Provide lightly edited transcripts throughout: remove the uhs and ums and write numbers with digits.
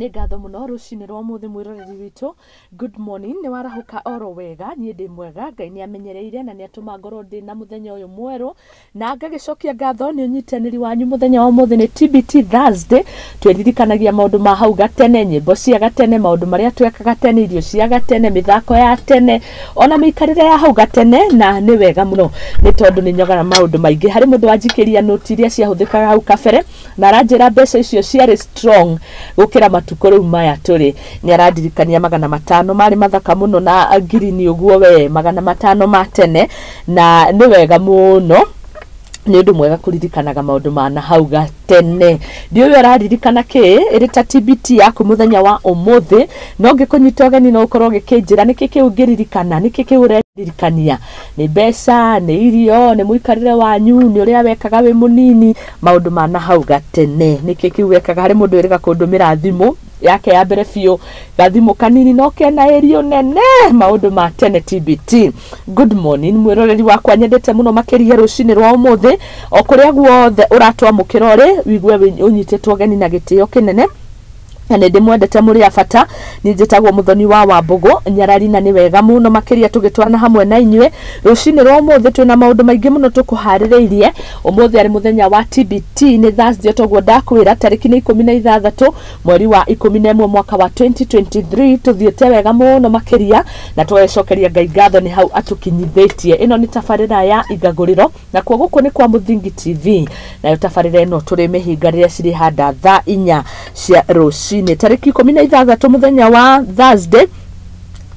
Nĩ ngatho mũno rũcinĩ rwa ũmũthĩ mwĩroreri witũ. Good morning, nĩ warahũka oro wega, niĩ ndĩ mwega, Ngai nĩ amenyereire na nĩ atũma ngorwo ndĩ na mũthenya ũyũ mwerũ, na ngagĩcokia ngatho nĩ ũnyitanĩri wanyu mũthenya wa ũmũthĩ. Nĩ TBT Thursday, twĩririkanagia maũndũ ma hau gatene, nyĩmbo cia gatene, maũndũ marĩa twekaga tene, irio cia gatene, mĩthako ya tene, ona mĩikarĩre ya hau gatene, na nĩ wega mũno nĩ tondũ nĩ nyogaga maũndũ maingĩ. Harĩ mũndũ wanjikĩria noti iria ciahũthĩkaga hau kabere, na aranjĩra mbeca icio ciarĩ strong gũkĩra matukũ rĩu maya tũrĩ. Nĩ arandirikania 500 marĩ mathaka mũno na ngirini ũguo we, 500 ma tene, na nĩ wega mũno, nĩ ũndũ mwega kũririkanaga maũndũ ma na hau gatene. Ndiũĩ ũraririkana kĩ ĩrĩ ta TBT yaku mũthenya wa ũmũthĩ, no ngĩkũnyita ũgeni no ũkorwo ũgĩkĩnjĩra nĩkĩ kĩu ũngĩririkana, nĩkĩ kĩu ũreririkania, nĩ mbeca, nĩ irio, nĩ mũikarĩre wanyu, nĩ ũrĩa wekaga wĩ mũnini, maũndũ ma na hau gatene, nĩkĩ kĩu wekaga. Harĩ mũndũ wĩrĩga kũndũmĩra thimũ yake ya mbere biũ, gathimũ kanini no kena ĩrio nene, maũndũ ma tene. TBT. Good morning mwĩroreri wakwa nyendete mũno makĩria rũcinĩ rwa ũmũthĩ, o kũrĩa guothe ũratwamũkĩra ũrĩ, wigue ũnyitĩtwo ũgeni na gĩtĩo kĩnene, na nĩ ndĩmwendete mũrĩ a bata. Niĩ njĩtagwo Mũthoni wa Wambũgũ Nyarari, na nĩ wega mũno makĩria tũgĩtwarana hamwe na inyuĩ rũcinĩ rwa ũmũthĩ. Twĩna maũndũ maingĩ mũno tũkũharĩrĩirie. Ũmũthĩ arĩ mũthenya wa TBT, nĩ Thursday, toguo ndakwĩra, tarĩki nĩ 16 mweri wa 11 mwaka wa 2023. Tũthiĩte wega mũno makĩria na tũgagĩcokeria Ngai ngatho nĩ hau atũkinyithĩtie. Ĩno nĩ tabarĩra ya Igagũrĩro, nakuo gũkũ nĩ kwa Mũthingi TV, nayo tabarĩra ĩno tũrĩ mĩhinga rĩrĩa cirĩ handa thaa 4 cia rũcinĩ, tarĩki 16 mũthenya wa Thursday.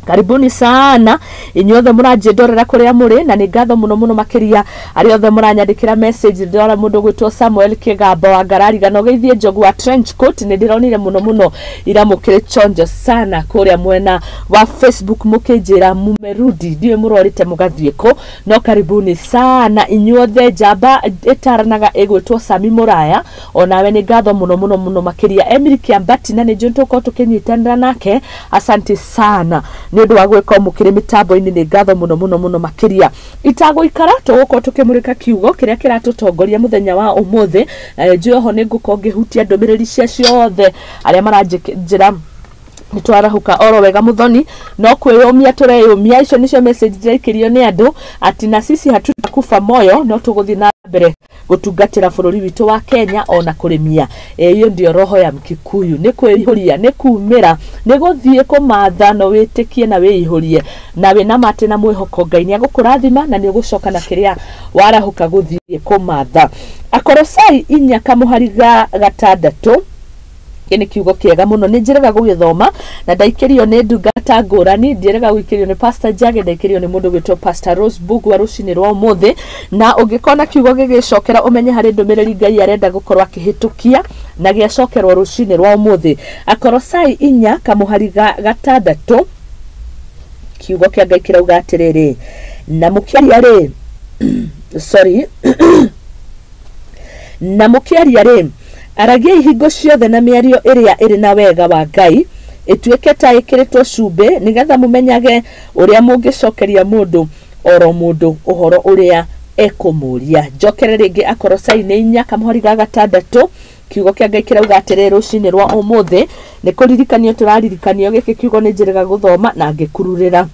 Karibuni sana inyuothe mũranjĩndorera kũrĩa mũrĩ, na nĩ ngatho mũno mũno makĩria arĩa othe mũranyandĩkĩra message. Ndĩrona mũndũ gwĩtwo Samuel Kĩgambo wa Ngarariga, na ũgeithie Njogu wa trench coat. Nĩ ndĩronire mũno mũno ira mũkĩrĩ chonjo sana kũrĩa mwena wa Facebook mũkĩnjĩra mumerudi, ndiũĩ mũrorĩte mũgathiĩ kũ, no karibuni sana inyuothe. Njamba ĩtaranaga ĩgwĩtwo Sami Mũraya, onawe nĩ ngatho mũno mũno mũno makĩria. Emily Kĩambati, na nĩ njũĩ tũkorwo tũkĩnyitanĩra nake, asante sana nĩ ũndũ wa gwĩka mũkĩrĩ mĩtambo-inĩ, nĩ ngatho mũno mũno mũno makĩria. Itagũikara, tũgũkorwo tũkĩmũrĩka kiugo kĩrĩa kĩratũtongoria mũthenya wa ũmũthĩ, na njũĩ oho nĩ ngũkorwo ngĩhutia ndũmĩrĩri cia ciothe arĩa maranjĩra nĩ twarahũka oro wega Mũthoni, no kwĩyũmia tũreyũmia. Icio nĩcio message ndĩraikĩrio nĩ andũ ati na sisi hatutakufa moyo, no tũgũthiĩ na mbere gũtungatĩra bũrũri witũ wa Kenya ona kũrĩmia. Hiyo ndio roho ya Mkikuyu, nĩ kwĩihũria, nĩ kumĩra, nĩ gũthiĩ kũmatha, no wĩtĩkie na wĩihũrie na wĩna matĩ na mwĩhoko Ngai nĩ agũkũrathima na nĩ ũgũcoka na kĩrĩa warahũka gũthiĩ kũmatha. Akorosai 4 kamũhari ga 6, gĩkĩ nĩ kiugo kĩega mũno, nĩ njĩrĩga gũgĩthoma na ndaikĩrio nĩ ndungata ngũrani, ndiĩrĩga gũikĩrio nĩ Pastor Njage, ndaikĩrio nĩ mũndũ gwĩtwo Pastor Rose Mbugua rũcinĩ rwa ũmũthĩ. Na ũngĩkona kiugo gĩgĩcokera, ũmenye harĩ ndũmĩrĩri Ngai arenda gũkorwo akĩhĩtũkia na gĩacokerwo rũcinĩ rwa ũmũthĩ. Akorosai 4 kamũhari ga 6, kiugo kĩa Ngai kĩrauga atĩrĩrĩ, na mũkĩaria rĩ, sorry, na mũkĩaria rĩ, aragiai hingo ciothe na mĩario ĩrĩa ĩrĩ na wega wa Ngai, ĩtuĩke ta ĩkĩrĩtwo cumbĩ, nĩgetha mũmenyage ũrĩa mũngĩcokeria mũndũ oro mũndũ ũhoro ũrĩa ekũmũria. Njokere rĩngĩ, Akorosai nĩ 4 kamũhari ga 6, kiugo kĩa Ngai kĩrauga atĩrĩ rũcinĩ rwa ũmũthĩ, nĩ kũririkanio tũraririkanio. Gĩkĩ kiugo nĩ njĩrĩga gũthoma na ngĩkururĩra,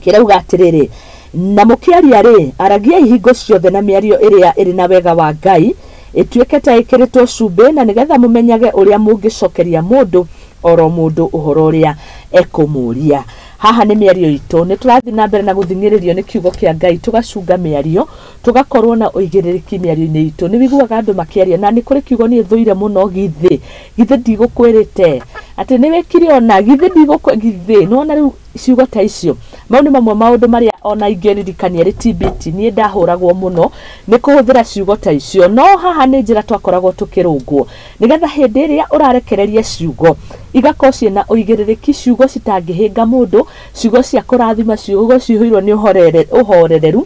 kĩrauga atĩrĩrĩ, na mũkĩaria rĩ, aragiai hingo ciothe na mĩario ĩrĩa ĩrĩ na wega wa Ngai, ĩtuĩke ta ĩkĩrĩtwo cumbĩ, na nĩgetha mũmenyage ũrĩa mũngĩcokeria mũndũ oro mũndũ ũhoro ũrĩa ekũmũria. Haha nĩ mĩario itũ, nĩ tũrathiĩ na mbere na gũthing'ĩrĩrio nĩ kiugo kĩa Ngai, tũgacunga mĩario, tũgakorwo na ũigĩrĩrĩki mĩario-inĩ itũ. Nĩ wiguaga andũ makĩaria, na nĩ kũrĩ kiugo niĩ thũire mũno, githĩ, githĩ ndigũkwĩrĩte atĩ nĩ wĩkire, ona githĩ ndigũkwĩ, githĩ nĩwona rĩu ciugo ta icio. Mau nĩ mamwe maũndũ marĩa ona ingĩririkania rĩ TBT, niĩ ndahũragwo mũno nĩ kũhũthĩra ciugo ta icio, no haha nĩ njĩra twakoragwo tũkĩrũngwo nĩgetha hĩndĩ ĩrĩa ũrarekereria ciugo igakorwo ciĩna ũigĩrĩrĩki, ciugo citangĩhĩnga mũndũ, ciugo cia kũrathima, ciugo cihũirwo nĩ ũhorereru,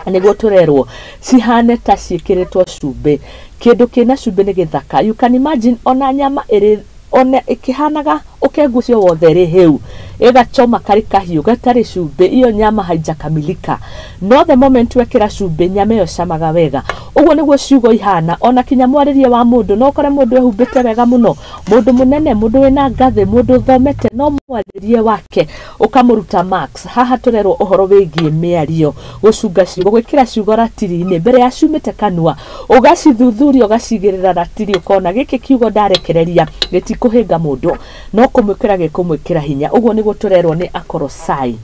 nĩguo tũrerwo cihane ta ciĩkĩrĩtwo cumbĩ. Kĩndũ kĩna cumbĩ nĩ gĩthaka. You can imagine ona nyama ĩrĩ ona ĩkĩhanaga Ũkengu ũcio wothe rĩ hĩu, ĩgachoma karĩ kahiũ gatarĩ cumbĩ, iyo nyama haijakamilika. No the moment wekĩra cumbĩ, nyama ĩyo camaga wega. Ũguo nĩguo ciugo ihana. Ona kinya mwarĩrie wa mũndũ, no ũkore mũndũ ehumbĩte wega mũno, mũndũ mũnene, mũndũ wĩna ngathĩ, mũndũ ũthomete, no mwarĩrie wake ũkamũruta marks. Haha tũrerwo ũhoro wĩgiĩ mĩario, gũcunga ciugo, gwĩkĩra ciugo ratiri-inĩ mbere ya ciumĩte kanua, ũgacithuthuria, ũgacigĩrĩra ratiri, ũkona gĩkĩ kiugo ndarekereria gĩtikũhĩnga mũndũ, no kũmwĩkĩra gĩkũmwĩkĩra hinya. Ũguo nĩguo tũrerwo nĩ Akorosai,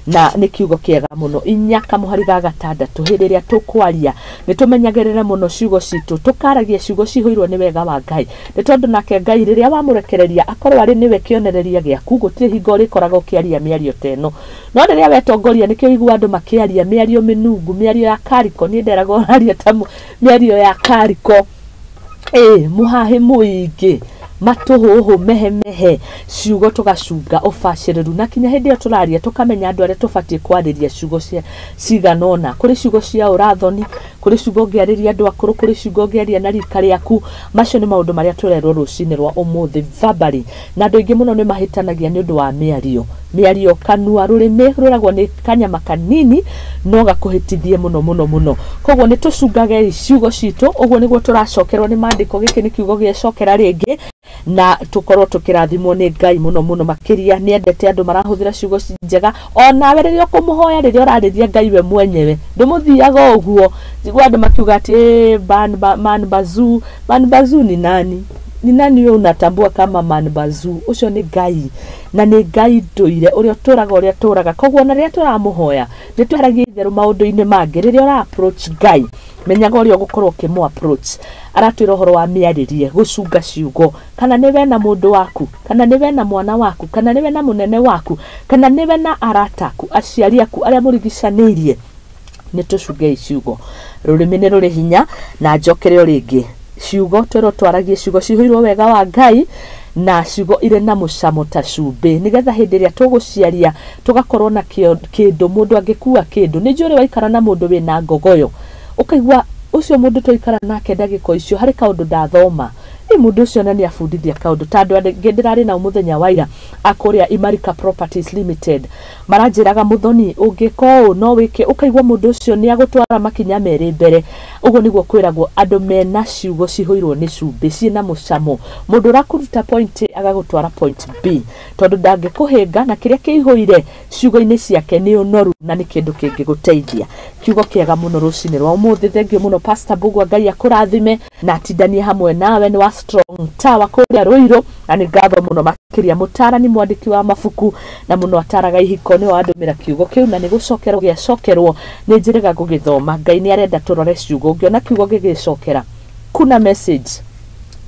na nĩ kiugo kĩega mũno. 4 kamũhari ga 6, hĩndĩ ĩrĩa tũkwaria nĩ tũmenyagĩrĩre mũno ciugo citũ, tũkaragia ciugo cihũirwo nĩ wega wa Ngai, nĩ tondũ nake Ngai rĩrĩa wamũrekereria akorwo arĩ nĩwe kĩonereria gĩaku, gũtirĩ hingo ũrĩkoragwo ũkĩaria mĩario ta ĩno. No rĩrĩa wetongoria, nĩkĩo ũiguaga andũ makĩaria mĩario mĩnungu, mĩario ya kariko. Niĩ nderagwo ũraria ta mĩario ya kariko, mũhahĩ mũingĩ, matũhũhũ, mehemehe, ciugo tũgacunga ũbacĩrĩru, na kinya hĩndĩ ĩyo tũraria tũkamenya andũ arĩa tũbatiĩ kwarĩria ciugo cia cigana ũna. Kũrĩ ciugo cia ũrathoni, kũrĩ ciugo ũngĩarĩria andũ akũrũ, kũrĩ ciugo ũngĩaria na rika rĩaku. Macio nĩ maũndũ marĩa tũrerwo rũcinĩ rwa ũmũthĩ verbally, na andũ aingĩ mũno nĩ mahĩtanagia nĩ ũndũ wa mĩario. Mĩario kanua, rũrĩmĩ rũragwo nĩ kanyama kanini no gakũhĩtithie mũno mũno mũno. Koguo nĩ tũcungagei ciugo citũ. Ũguo nĩguo tũracokerwo nĩ maandĩko. Gĩkĩ nĩ kiugo gĩacokera rĩngĩ, na tũkorwo tũkĩrathimwo nĩ Ngai mũno mũno makĩria. Nĩ endete andũ marahũthĩra ciugo njega. Onawe rĩrĩa ũkũmũhoya, rĩrĩa ũrarĩria Ngai we mwenyewe, ndũmũthiaga ũguo. Njigua andũ makiuga atĩ man bazoo. Man bazoo ni nani? Ni nani wewe unatambua kama man bazoo? Ũcio nĩ Ngai, na nĩ Ngai ndũire, ũrĩa ũtũraga ũrĩa atũraga. Koguo ona rĩrĩa tũramũhoya nĩ tweheragia itherũ maũndũ-inĩ mangĩ. Rĩrĩa ũra approach Ngai, menyaga ũrĩa ũgũkorwo ũkĩmũ approach. Aratwĩra ũhoro wa mĩarĩrie, gũcunga ciugo, kana nĩ we na mũndũ waku, kana nĩ we na mwana waku, kana nĩ we na mũnene waku, kana nĩ we na arata aku, aciari aku, arĩa mũrigicanĩirie, nĩ tũcungei ciugo. Rũrĩmĩ nĩ rũrĩ hinya. Na njokere o rĩngĩ, ciugo twĩrwo twaragie ciugo cihũirwo wega wa Ngai, na ciugo irĩ na mũcamo ta cumbĩ, nĩgetha hĩndĩ ĩrĩa tũgũciaria tũgakorwo na kĩndũ mũndũ angĩkua kĩndũ. Nĩ njũĩ waikara na mũndũ wĩna ngogoyo, ũkaigua ũcio mũndũ twaikara nake ndagĩka icio harĩ kaũndũ ndathoma, ĩ mũndũ ũcio na nĩ abundithia kaũndũ. Ta andũ angĩ ndĩrarĩ nao mũthenya wa ira a kũrĩa Imarika Properties Limited, maranjĩraga, Mũthoni, ũngĩka ũũ no wĩke, ũkaigua mũndũ ũcio nĩ agũtwara makinya merĩ mbere. Ũguo nĩguo kwĩragwo andũ mena ciugo cihũirwo nĩ cumbĩ, ciĩna mũcamo, mũndũ ũrakũruta point A agagũtwara point B, tondũ ndangĩkũhĩnga, na kĩrĩa kĩihũire ciugo-inĩ ciake nĩ ũnoru na nĩ kĩndũ kĩngĩgũteithia. Kiugo kĩega mũno rũcinĩ rwa ũmũthĩ. Thengiũ mũno, Pastor Mbugua, Ngai akũrathime na atindanie hamwe nawe. Nĩ wa Strong Tower kũrĩa Rũirũ, na nĩ ngatho mũno makĩria. Mũtarani, mwandĩki wa mabuku, na mũno ataraga ihiko, nĩwe wandũmĩra kiugo kĩu, na nĩ gũcokerwo gĩacokerwo, nĩ njĩrĩga gũgĩthoma. Ngai nĩ arenda tũrore ciugo. Ũngĩona kiugo gĩgĩcokera, kuna message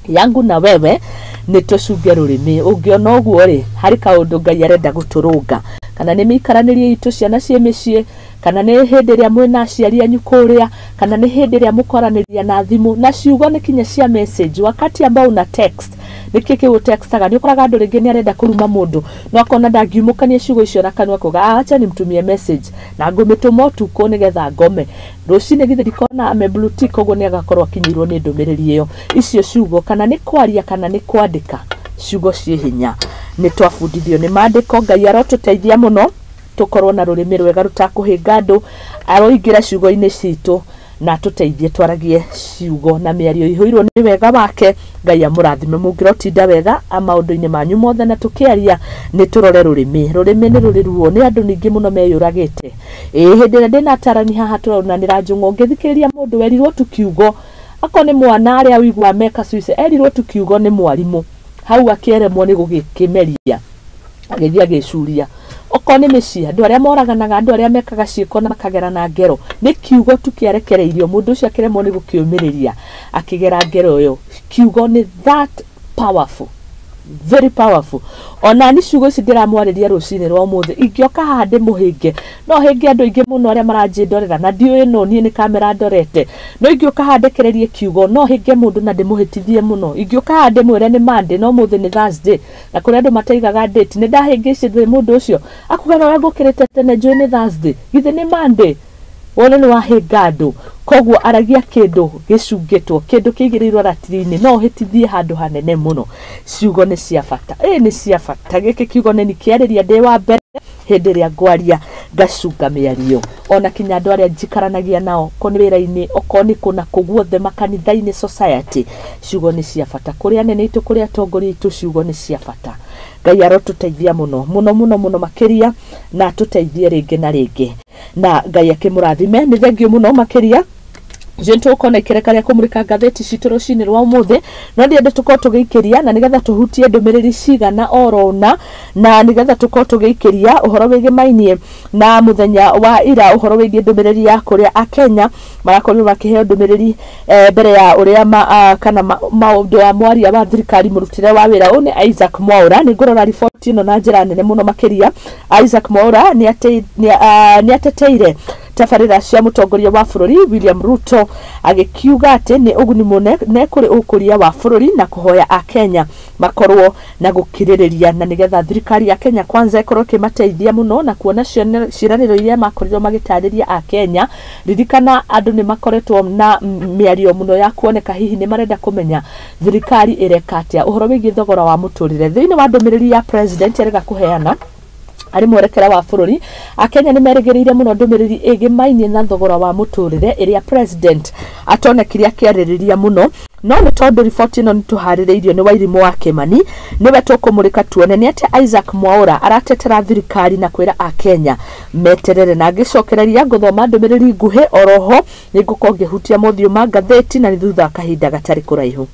yangu na wewe, nĩ tũcunge rũrĩmĩ. Ũngĩona ũguo rĩ, harĩ kaũndũ Ngai arenda gũtũrũnga, kana nĩ mĩikaranĩrie itũ, ciana ciĩ mĩciĩ, kana nĩ hĩndĩ ĩrĩa mwĩna aciari anyu kũrĩa, kana nĩ hĩndĩ ĩrĩa mũkwaranĩria na thimũ, na ciugo nĩ kinya cia message, wakati ambao una text, nĩkĩ kĩu textaga. Nĩ ũkoraga andũ rĩngĩ nĩ arenda kũruma mũndũ, no akona ndangiumũkania ciugo icio na kanua, kuga acha nimtumie message na ngũmĩtũma ũtukũ nĩgetha ngome rũcinĩ, githĩ ndikona ame blue tick, ũguo nĩ agakorwo akinyĩirwo nĩ ndũmĩrĩri ĩyo. Icio ciugo, kana nĩ kwaria kana nĩ kwandĩka, ciugo ciĩ hinya. Nĩ twabundithio nĩ maandĩko. Ngai arotũteithia mũno tũkorwo na rũrĩmĩ rwega rũtakũhĩnga andũ. Aroingĩra ciugo-inĩ citũ na atũteithie twaragie ciugo na mĩario ihũirwo nĩ wega wake. Ngai amũrathime, mũngĩrotinda wega maũndũ-inĩ manyu mothe. Na tũkĩaria nĩ tũrore rũrĩmĩ. Rũrĩmĩ nĩ rũrĩ ruo, nĩ andũ ningĩ mũno meyũragĩte. Ĩĩ, hĩndĩ ĩrĩa ndĩna atarani haha tũraunanĩra njũng'wa, ũngĩthikĩrĩria mũndũ werirwo tu kiugo, akorwo nĩ mwana, arĩa ũiguaga meka suicide, erirwo tu kiugo nĩ mwarimũ, hau akĩremwo nĩ gũgĩkĩmeria, agĩthiĩ agĩcuria. Okorwo nĩ mĩciĩ, andũ arĩa moraganaga, andũ arĩa mekaga ciĩko na makagerana ngero, nĩ kiugo tu kĩarekereirio, mũndũ ũcio akĩremwo nĩ gũkĩũmĩrĩria, akĩgera ngero ĩyo. Kiugo nĩ that powerful, very powerful. Ona ni ciugo ici ndĩramwarĩria rũcinĩ rwa ũmũthĩ, ingĩoka haha ndĩmũhĩnge, no hĩnge andũ aingĩ mũno arĩa maranjĩndorera, na ndiũĩ no niĩ nĩ kamera ndorete, no ingĩũka haha ndekererie kiugo, no hĩnge mũndũ na ndĩmũhĩtithie mũno. Ingĩũka haha ndĩmwĩre nĩ Monday, no ũmũthĩ nĩ Thursday, na kũrĩ andũ mataigaga date, nĩ ndahĩngĩcithie mũndũ ũcio, akuga no ngũkĩrĩte tene, njũĩ nĩ Thursday, githĩ nĩ Monday? Wone nĩ wahĩnga andũ, koguo aragia kĩndũ gĩcungĩtwo, kĩndũ kĩigĩrĩirwo ratiri-inĩ, no ũhĩtithie handũ hanene mũno. Ciugo nĩ cia bata, ĩĩ nĩ cia bata. Gĩkĩ kiugo nĩ kĩarĩria ndĩ wa mbere hĩndĩ ĩrĩa ngwaria ngacunga mĩario, ona kinya andũ arĩa njikaranagia nao, ko nĩ wĩra-inĩ, okorwo nĩ kũ na kũ guothe, makanitha-inĩ, society, ciugo nĩ cia bata. Kũrĩ anene aitũ, kũrĩ atongoria aitũ, ciugo nĩ cia bata. Ngai arotũteithia mũno mũno mũno mũno makĩria, na atũteithie rĩngĩ na rĩngĩ, na Ngai akĩmũrathime. Nĩ thengio mũno makĩria. Ithuĩ tũgũkorwo na ikereka rĩa kũmũrĩka ngathĩti citũ rũcinĩ rwa ũmũthĩ, no ndiende tũkorwo tũgĩikĩria na nĩgetha tũhutie ndũmĩrĩri cigana oro ũna, na nĩgetha tũkorwo tũgĩikĩria ũhoro wĩgĩmainie na mũthenya wa ira, ũhoro wĩgiĩ ndũmĩrĩri ya kũrĩa Akenya marakorirwo makĩheo ndũmĩrĩri mbere ya ũrĩa kana maũndũ ya mwaria wa thirikari mũrutĩre wa wĩra ũyũ nĩ Isaac Mwaura. Nĩ ngũrora riboti ĩno na njĩra nene mũno makĩria. Isaac Mwaura nĩ ateteire tabarĩra cia mũtongoria wa bũrũri William Ruto, agĩkiuga atĩ nĩ ũguni mũnene kũrĩ ũkũria wa bũrũri, na kũhoya Akenya makorwo na gũkirĩrĩria, na nĩgetha thirikari ya Kenya Kwanza ĩkorwo ĩkĩmateithia mũno na kuona ciĩranĩro iria makorirwo magĩtarĩria Akenya. Ririkana andũ nĩ makoretwo na mĩario mũno ya kuoneka hihi nĩ marenda kũmenya thirikari ĩreka atĩa ũhoro wĩgiĩ thogora wa mũtũrĩre. Thĩinĩ wa ndũmĩrĩri ya president arega kũheana arĩ mwerekera wa bũrũri, Akenya nĩ merĩgĩrĩire mũno ndũmĩrĩri ĩgĩmainie na thogora wa mũtũrĩre ĩrĩa president atonekire akĩarĩrĩria mũno. No nĩ tondũ riboti ĩno nĩ tũharĩrĩirio nĩ Wairimũ wa Kĩmani, nĩwe tũkũmũrĩka tuone nĩ atĩa Isaac Mwaura aratetera thirikari na kwĩra Akenya meterere. Na ngĩcokereria ngũthoma ndũmĩrĩri nguhĩ, oroho nĩ ngũkorwo ngĩhutia mothiũ ma ngathĩti, na nĩ thutha wa kahinda gatarĩ kũraihu.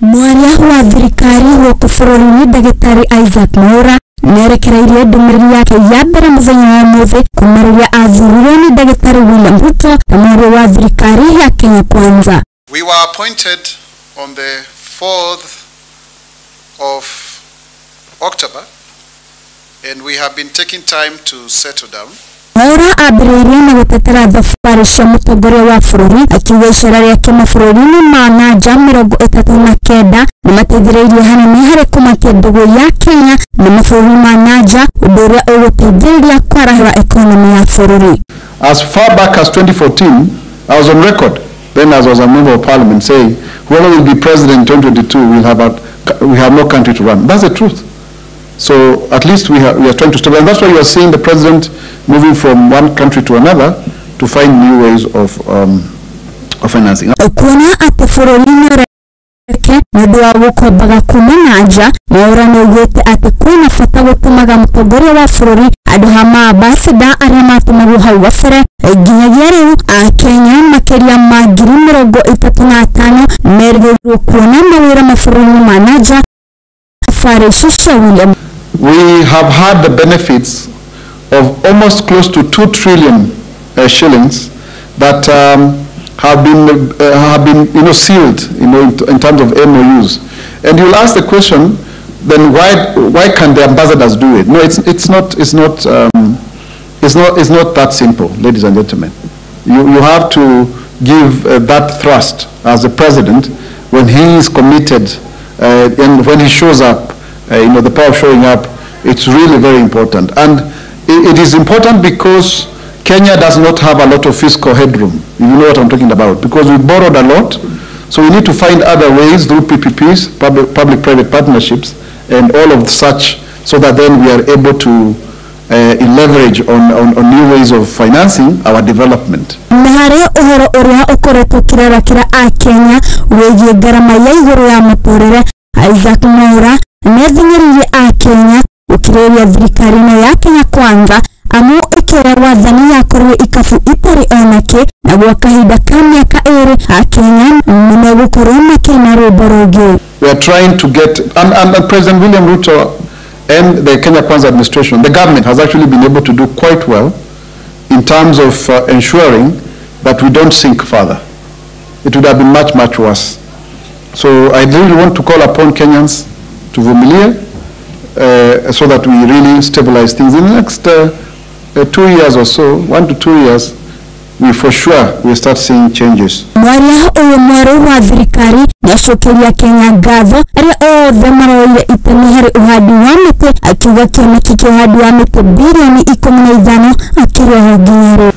Mwaria wa thirikari gũkũ bũrũri-inĩ ndagĩtarĩ Isaac Mwaura nĩerekereirie ndũmĩrĩri yake ya mbere mũthenya wa ũmũthĩ kuma rĩrĩa athurirwo nĩ ndagĩtarĩ William Ruto ta mwaria wa thirikari ya Kenya Kwanza. We were appointed on the 4th of October, and we have been taking time to settle down. Mwaura ambĩrĩirie na gũtetera thabarĩ cia mũtongoria wa bũrũri, akiuga icera rĩake mabũrũri-inĩ ma na nja 39 nĩmateithĩrĩirie hanene harĩ kũmakia ndũgũ ya Kenya na mabũrũri ma na nja, ũndũ ũrĩa ũgũteithĩrĩria kwarahũra ekonomi ya bũrũri. As far back as 2014, I was on record then as I was a member of parliament saying, whoever will be president in 2022 will have we have no country to run. That's the truth. So at least we are trying to stop. And that's why you are seeing the president moving from one country to another to find new ways of financing. Kuona atĩ bũrũri nĩũreke nĩ ũndũ wa gũkombaga kuma na nja, Mwaura nĩaugĩte atĩ kwĩna bata gũtũmaga mũtongoria wa bũrũri andũ ha maambasada arĩa matũmagwo hau gabere. Nginyagia rĩu Akenya makĩria ma 35,000 merĩgĩrĩirwo kuona mawĩra mabũrũri-inĩ ma na nja. Thabarĩ ici cia William. We have had the benefits of almost close to 2 trillion shillings that have been sealed, in terms of MOUs. And you'll ask the question, then why can the ambassadors do it? No, it's not that simple, ladies and gentlemen. You have to give that thrust as the president when he is committed and when he shows up. The power of showing up, it's really very important. And it is important because Kenya does not have a lot of fiscal headroom. You know what I'm talking about. Because we borrowed a lot, so we need to find other ways through PPPs, public-private partnerships, and all of such, so that then we are able to leverage on new ways of financing our development. Na harĩ ũhoro ũrĩa ũkoretwo ũkĩrarakĩra Akenya wĩgiĩ ngarama ya igũrũ ya mũtũrĩre, Isaac Mwaura nĩathing'ĩrĩirie Akenya gũkirĩrĩria thirikari ĩno ya Kenya Kwanza, amu ĩkĩoya wathani yakorirwo ikabu itarĩ onakĩ, na gwa kahinda ka mĩaka 2 Akenya nĩmegũkorwo makĩina rwĩmbo rũngĩ. We are trying to get, and President William Ruto and the Kenya Kwanza administration, the government has actually been able to do quite well in terms of ensuring that we don't sink further. It would have been much, much worse. So I really want to call upon Kenyans to vumilia so that we really stabilize things. In the next 2 years or so, 1 to 2 years, we for sure will start seeing changes. Mwaria ũyũ mwerũ wa thirikari nĩacokeria Kenya ngatho arĩa othe maroire itemi harĩ ũhandi wa mĩtĩ, akiuga kĩoneki kĩa ũhandi wa mĩtĩ birioni 15 akĩrĩho nginya rĩu.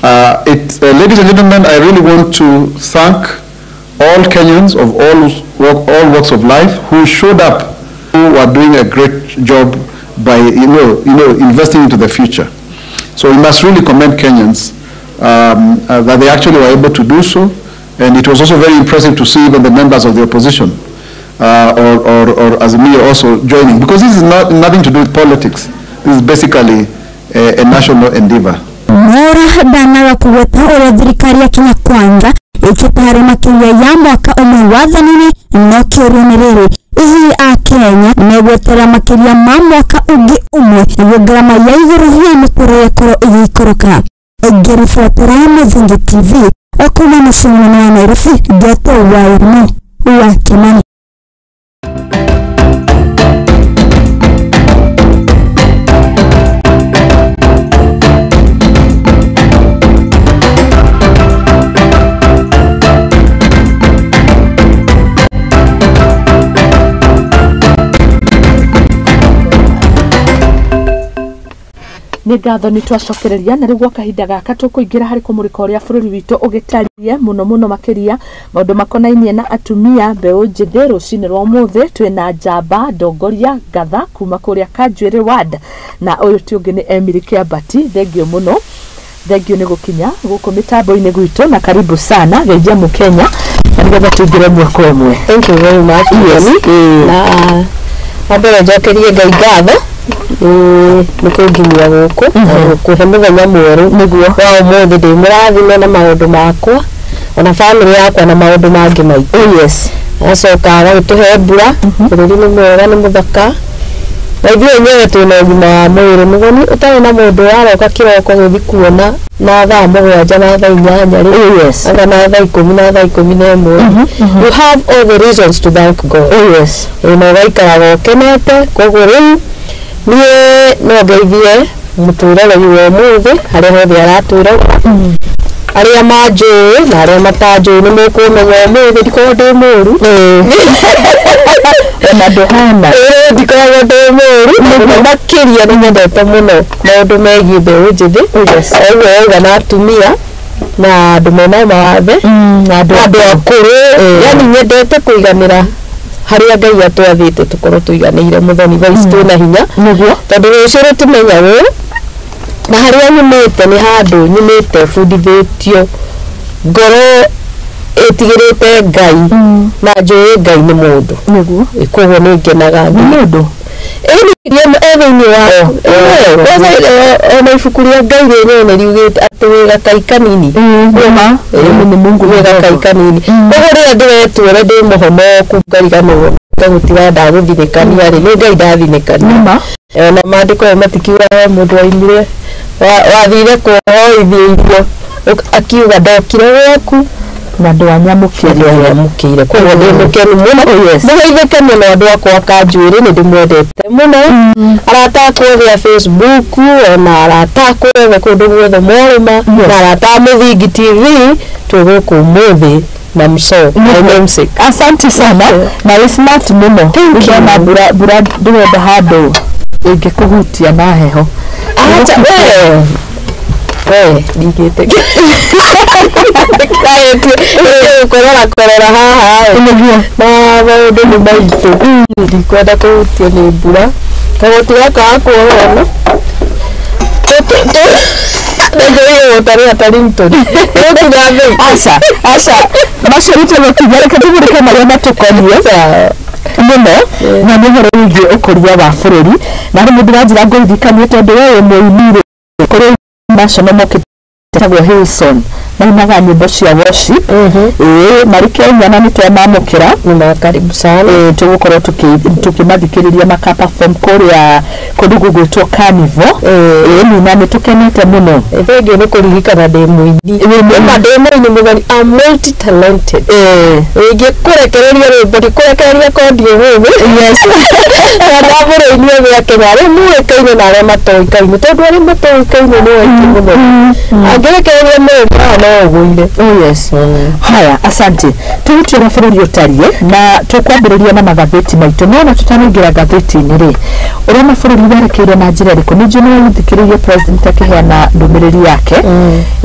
Ladies and gentlemen, I really want to thank all Kenyans of all walks of life who showed up, who are doing a great job by investing into the future. So we must really commend Kenyans that they actually were able to do so, and it was also very impressive to see even the members of the opposition or Azimio also joining, because this is not nothing to do with politics. This is basically a national endeavor. Mwaura ndanaga kugweta ũrĩa thirikari ya Kenya Kwanza ĩkĩte harĩ makĩria ya mwaka ũmwe wathani-inĩ, no kĩũria nĩ rĩrĩ, hihi Akenya megweterera makĩria ma mwaka ũngĩ ũmwe nĩguo ngarama ya igũrũ ya mĩtũrĩre ĩkorwo ĩgĩikũrũka? Ngĩribotera Mũthingi TV kuma mũciĩ mũnene wa Nairobi, Ngeto Wairimu wa Kimani. Nĩ ngatho nĩ twacokereria na rĩu gwa kahinda gaka tũkũingĩra harĩ kũmũrĩka ũrĩa bũrũri witũ ũgĩtarie mũno mũno makĩria maũndũ makonainie na atumia mbeũ njĩthĩ. Rũcinĩ rwa ũmũthĩ twĩna njamba ndongoria ngatha kuma kũrĩa Kanjuĩrĩ ward, na ũyũ ti ũngĩ nĩ Emily Kĩambati. Thengio mũno, thengio nĩ gũkinya gũkũ mĩtambo-inĩ gwitũ na karibu sana geithia mũkenya na nĩgetha tũingĩre ĩmwe kwa ĩmwe. Thank you very much. Yes. Na wambere njokerie Ngai ngatho nĩ kũnginyia gũkũ kũhe mũthenya mwerũ nĩguo wa ũmũthĩ. Ndĩ mũrathime na maũndũ makwa ona bamĩrĩ yakwa na maũndũ mangĩ maingĩ. Oh yes. Acoka agagĩtũhe mbura, bũrũri nĩ mwega, nĩ mũthaka, na ithuĩ enyewe twĩna ũgima wa mwĩrĩ. Mũgeni ũtarĩ na mũndũ waroka kĩroko gũthiĩ kuona na thaa 7 na thaa 8 rĩ, Oh yes. anga na thaa 10 na thaa 11, you have all the reasons to thank God. Oh yes. Na ũgaikaraga ũkenete. Koguo rĩu niĩ no ngeithie mũtũrĩre wa ũmũthĩ harĩa hothe aratwĩra, arĩa manjũĩ na arĩa matanjũĩ nĩ mũkũmenya ũmũthĩ ndikoragwo ndĩ mũru. Ona ndũhana. Ĩĩ, ndikoragwo ndĩ mũru na makĩria nĩ nyendete mũno maũndũ megiĩ mbeũ njĩthĩ, ũguo wauga, na atumia na andũ mena mawathe na na andũ akũrũ. Yani nyendete kũiganĩra harĩa Ngai atwathĩte tũkorwo tũiganĩire. Mũthoni thaa ici twĩna hinya nĩguo tondũ rũciũ rũtimenyagwo, na harĩa nyumĩte nĩ handũ nyumĩte bundithĩtio ngoro ĩtigĩrĩte Ngai na njũĩ Ngai nĩ mũndũ. Nĩguo. Koguo nĩ ngenaga. Nĩ mũndũ e thĩinĩ wa kwanza, ona ibuku rĩa Ngai rĩenyewe nĩ riugĩte atĩ wĩ gakai kanini. Nĩma nĩ Mungu. Wĩ gakai kanini. Koguo rĩrĩa ndĩretwo ũrĩa ndĩ mũhonoku ngariganĩrwo ngagũtiga ndagũthinĩkania rĩ, nĩ Ngai ndathinĩkania. Nĩma. Ona maandĩko aya matikiuga he mũndũ waimire wathire kũhoithia irio akiuga ndokire gwaku na ndwanyamũkĩire. Ndwanyamũkĩire. Koguo ndĩ mũkenu mũno. Mũgeithĩke mũno andũ akwa a Kanjuĩrĩ, nĩ ndĩmwendete mũno, arata akwa othe a Facebook, ona arata akwa othe kũndũ guothe mwarũma, na arata a Mũthingi TV. Twĩ gũkũ ũmũthĩ na mso my namesake. Asante sana na wĩ smart mũno. Thank you. Ndona mbura mbura ndĩrenda handũ ĩngĩkũhutia na heho. Acha we we ndigĩte kũrora kũrora haha ĩ. Nĩguo. Na maũndũ nĩ maritũ, ndikwenda kũhutio nĩ mbura kagoti gaka gakuorona nĩngũiye ta ringtone gũkinya thĩ. Aca aca, macio nĩ tũgũkinya, reke tũmũrĩke marĩa matũkoniĩ mũno na nĩ ũhoro wĩgiĩ ũkũria wa bũrũri, na harĩ mũndũ wanjĩra ngũririkanie tondũ we wĩ mũini rĩ, kũrĩ national mokĩte etagwo Hillsong, mainaga nyĩmbo cia worship. Ĩĩ, marĩ Kenya na nĩ twamamũkĩra. Nĩ karibu sana. Ĩĩ, tũgũkorwo tũkĩmathikĩrĩria maka perform kũrĩa kũndũ gũgwĩtwo Carnival. Ĩĩ, na nĩ tũkenete mũno. Thengio nĩ kũririkana ndĩ mũini. Nĩma ndĩ mũini mũgeni, I'm multi talented. Ingĩkũrekereria rwĩmbo ndikũrekereria kondi ũmũthĩ na ndambũrĩini othe a Kenya arĩa mũĩkaine na arĩa matoĩkaine, tondũ arĩa matoĩkaine nĩ aingĩ mũno. Angĩ Ũngĩrekereria mũrĩmi haha no ũgũire. Oh yes. Haya, asante. Tũhutie ũrĩa bũrũri ũtariĩ na tũkwambĩrĩria na magathĩti maitũ, no ona tũtanaingĩra ngathĩti-inĩ rĩ, ũrona bũrũri werekeire na njĩra ĩrĩkũ? Nĩ njũĩ nĩ wathikĩrĩirie president akĩheana ndũmĩrĩri yake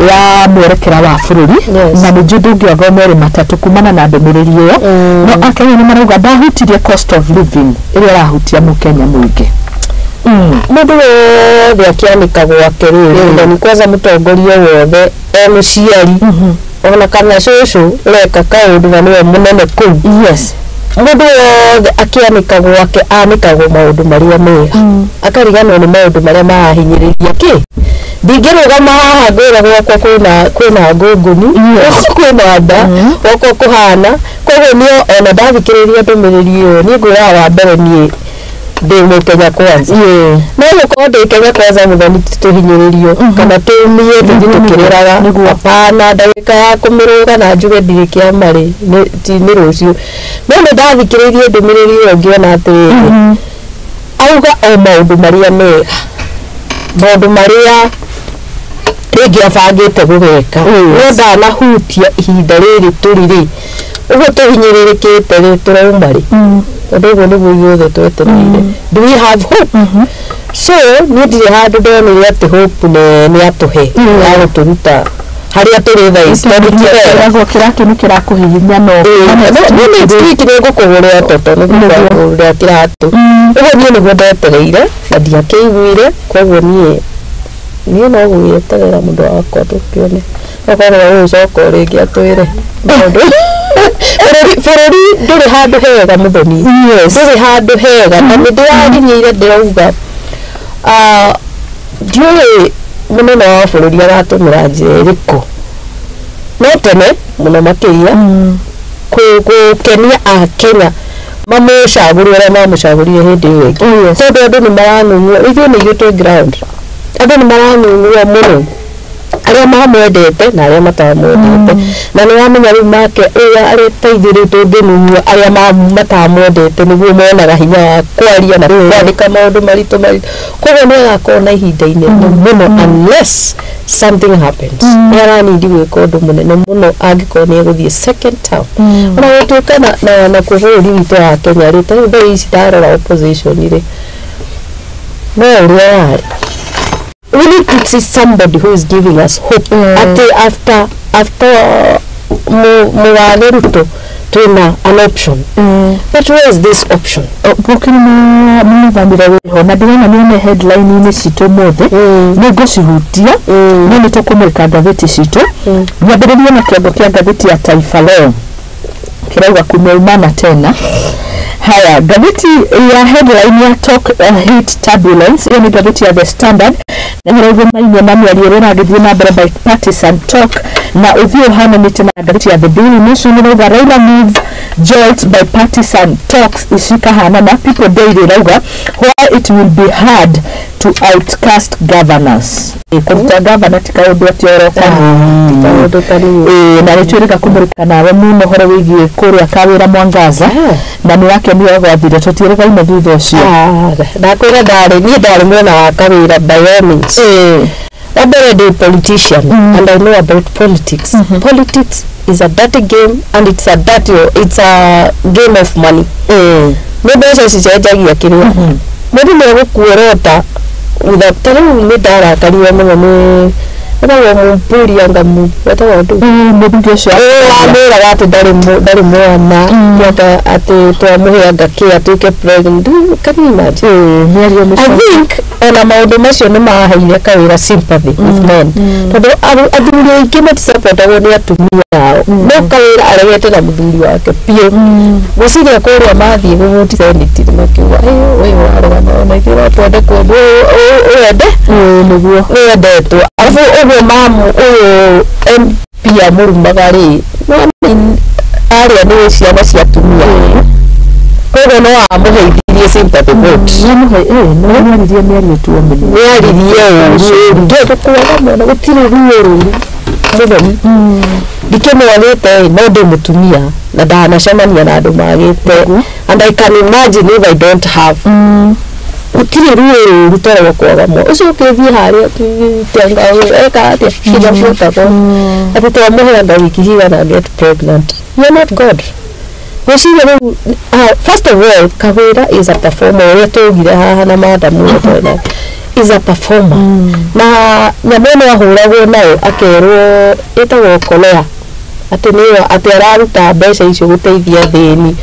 ya mwerekera wa bũrũri, na nĩ njũĩ ndũngĩaga o merĩ matatũ kumana na ndũmĩrĩri ĩyo, no akenya nĩ marauga ndahutirie cost of living ĩrĩa ĩrahutia mũkenya mũingĩ. Mũndũ wothe akĩanĩka gwake rĩ, na nĩ kwanza mũtongoria wothe e mũciari ona kana cũcũ ũreka kaũndũ na nĩwe mũnene kũu, mũndũ wothe akĩanĩka gwake anĩkagwo maũndũ marĩa mega, akariganwo nĩ maũndũ marĩa marahinyĩrĩria. Kĩ ndingĩrũgama haha ngwĩra gwakwa kwĩna ngũngũni, kwĩna nda, gwakwa kũhana. Koguo niĩ ona ndathikĩrĩria ndũmĩrĩri ĩyo, niĩ ngwĩraga wa mbere niĩ ndĩ mũkenya kwanza. No gũkorwo ndĩ Kenya kwanza, mũthoni, tũhinyĩrĩrio kana tũmie tũthiĩ tũkĩrĩraga, hapana. Ndagĩka ya kũmĩrũga na njuge ndirĩ kĩama rĩ, ti nĩ rũciũ. No nĩ ndathikĩrĩirie ndũmĩrĩri ĩyo ngĩona atĩrĩrĩ, auga o maũndũ marĩa mega, maũndũ marĩa rĩngĩ abangĩte gũgeka, no ndanahutia ihinda rĩrĩ tũrĩ rĩ, ũguo tũhinyĩrĩrĩkĩte rĩ, tũrauma rĩ, tondũ ũguo nĩguo ithuothe twetereire. Do we have hope? So niĩ ndirĩ handũ ndonire atĩ hope nene atũhe ya gũtũruta harĩa tũrĩ thaa ici, tondũ ti wega. Ĩragwo kĩratũ nĩ kĩrakũhihinya, no Niĩ next week nĩ ngũkũgũrĩra toto, nĩ ngũkũgũrĩra kĩratũ. Ũguo niĩ nĩguo ndetereire na ndiakĩiguire. Koguo niĩ no gwĩterera, mũndũ wakwa, tũkĩone okorwo nĩ gũcoka o rĩngĩ atwĩre maũndũ. Bũrũri ndũrĩ handũ hega, mũthoni, ndũrĩ handũ hega, na nĩ ndĩraginyĩire ndĩrauga, ndiũĩ mũnene wa bũrũri aratũmĩra njĩra ĩrĩkũ, no tene mũno makĩria gũkenia akenya mamũcagũre ũrĩa mamũcagũrire hĩndĩ ĩyo ĩngĩ, tondũ andũ nĩ maranung'ua. Ithuĩ nĩ ithuĩ twĩ ground, andũ nĩ maranung'ua mũno, arĩa mamwendete na arĩa matamwendete. Na nĩ wamenya rĩu make ũrĩa arĩ ta ithuĩ rĩu tũngĩnung'ua, arĩa matamwendete nĩguo monaga hinya wa kwaria na kwandĩka maũndũ maritũ maritũ. Koguo nĩ agakorwo na ihinda inene mũno unless something happens. Nĩ aranindi gwĩka ũndũ mũnene mũno angĩkorwo nĩ egũthiĩ second term. Ona gũtuĩka na kuo bũrũri witũ wa Kenya rĩ, ta rĩu thaa ici ndarora opposition rĩ, no ũrĩa yarĩ, we need to see somebody who is giving us hope ati after mũgathe Ruto twĩna an option. But where is this option? Bũkĩrĩ mũng'ethanĩro wĩho na ndĩrona nĩone headline-inĩ citũ ũmũthĩ, nĩ ngũcihutia, no nĩ tũkũmũrĩka ngathĩti citũ. Nyambĩrĩrie na kĩongo kĩa ngathĩti ya Taifa Leo kĩrauga kumeumana tena. Haya, ngathĩti ya headline ya talk hit turbulence, ĩyo nĩ ngathĩti ya The Standard, na ĩrauga mainia na mĩario ĩrĩa ĩragĩthiĩ na mbere bipartisan talk na ũthiũ ũhananĩte na ngathĩti ya The Daily Nation ĩrauga Raila move jolt bipartisan talks icikahanana. People Daily ĩrauga why it will be hard to outcast governors. Kũruta governor ti kaũndũ atĩ oro kanini. Kaũndũ kanini. Na nĩ twĩrĩga kũmũrĩka nawe mũno ũhoro wĩgiĩ kũrĩa Kawĩra Mwangaza, na nĩ wakenio gwathire tũtiĩrĩgaine thutha ũcio. Ndakwĩra ndarĩ niĩ ndarĩ mwena wa Kawĩra by all means. Wa mbere ndĩ politician and I know about politics. Politics is a dirty game and it's a game of money. Nĩ mbeca cicenjagia kĩrĩa mũndũ nĩ egũkuorota. Ta rĩu nĩ ndarakarire mũno nĩ etagwo Mũmpuri anga etagwo ndũ Mũmbunge ũcio wamwĩraga atĩ ndarĩ mwana ata atĩ twamũheanga kĩ atuĩke president. Can you imagine? Mĩario I mĩcomo. think ona maũndũ macio nĩ maheire Kawĩra sympathy with men, tondũ athuri aingĩ matisapotagwo nĩ atumia ao, no Kawĩra aregete na mũthuri wake biũ. Gwĩciria kũrĩa mathiĩ gũvoti senate nĩ makiuga, "Ĩ, ũyũ warũgama ona ithuĩ no twende kuonwo ũyũ wende Nĩguo nĩwendetwo." Arabu ũguo mamu ũyũ MP amũrumaga rĩ, arĩa nĩ ciana cia atumia, koguo no amũheithirie sympathy vote. Nĩaririe mĩario tuomĩnĩ. Nĩaririe ũru, tũkuaga mwana gũtirĩ ruo rũru mũthoni ndikĩmwonete, no ndĩ mũtumia na ndanacemania na andũ magĩte, and I can imagine if I don't have Gũtirĩ ruo rũru ta rwa kwaga mwana. Ũcio ũkĩthiĩ harĩa tenga eka atĩa kinya protocol atĩ twamũheanga wiki cigana get pregnant. You are not God. Gwĩciria rĩu, first of all, Kawĩra is a performer, ũrĩa tũgire haha na madam ũrĩa is a performer. Na nyamũ ĩno ahũragwo nayo akerwo ĩtagwo kolea, atĩ nĩyo atĩ araruta mbeca icio gũteithia thĩni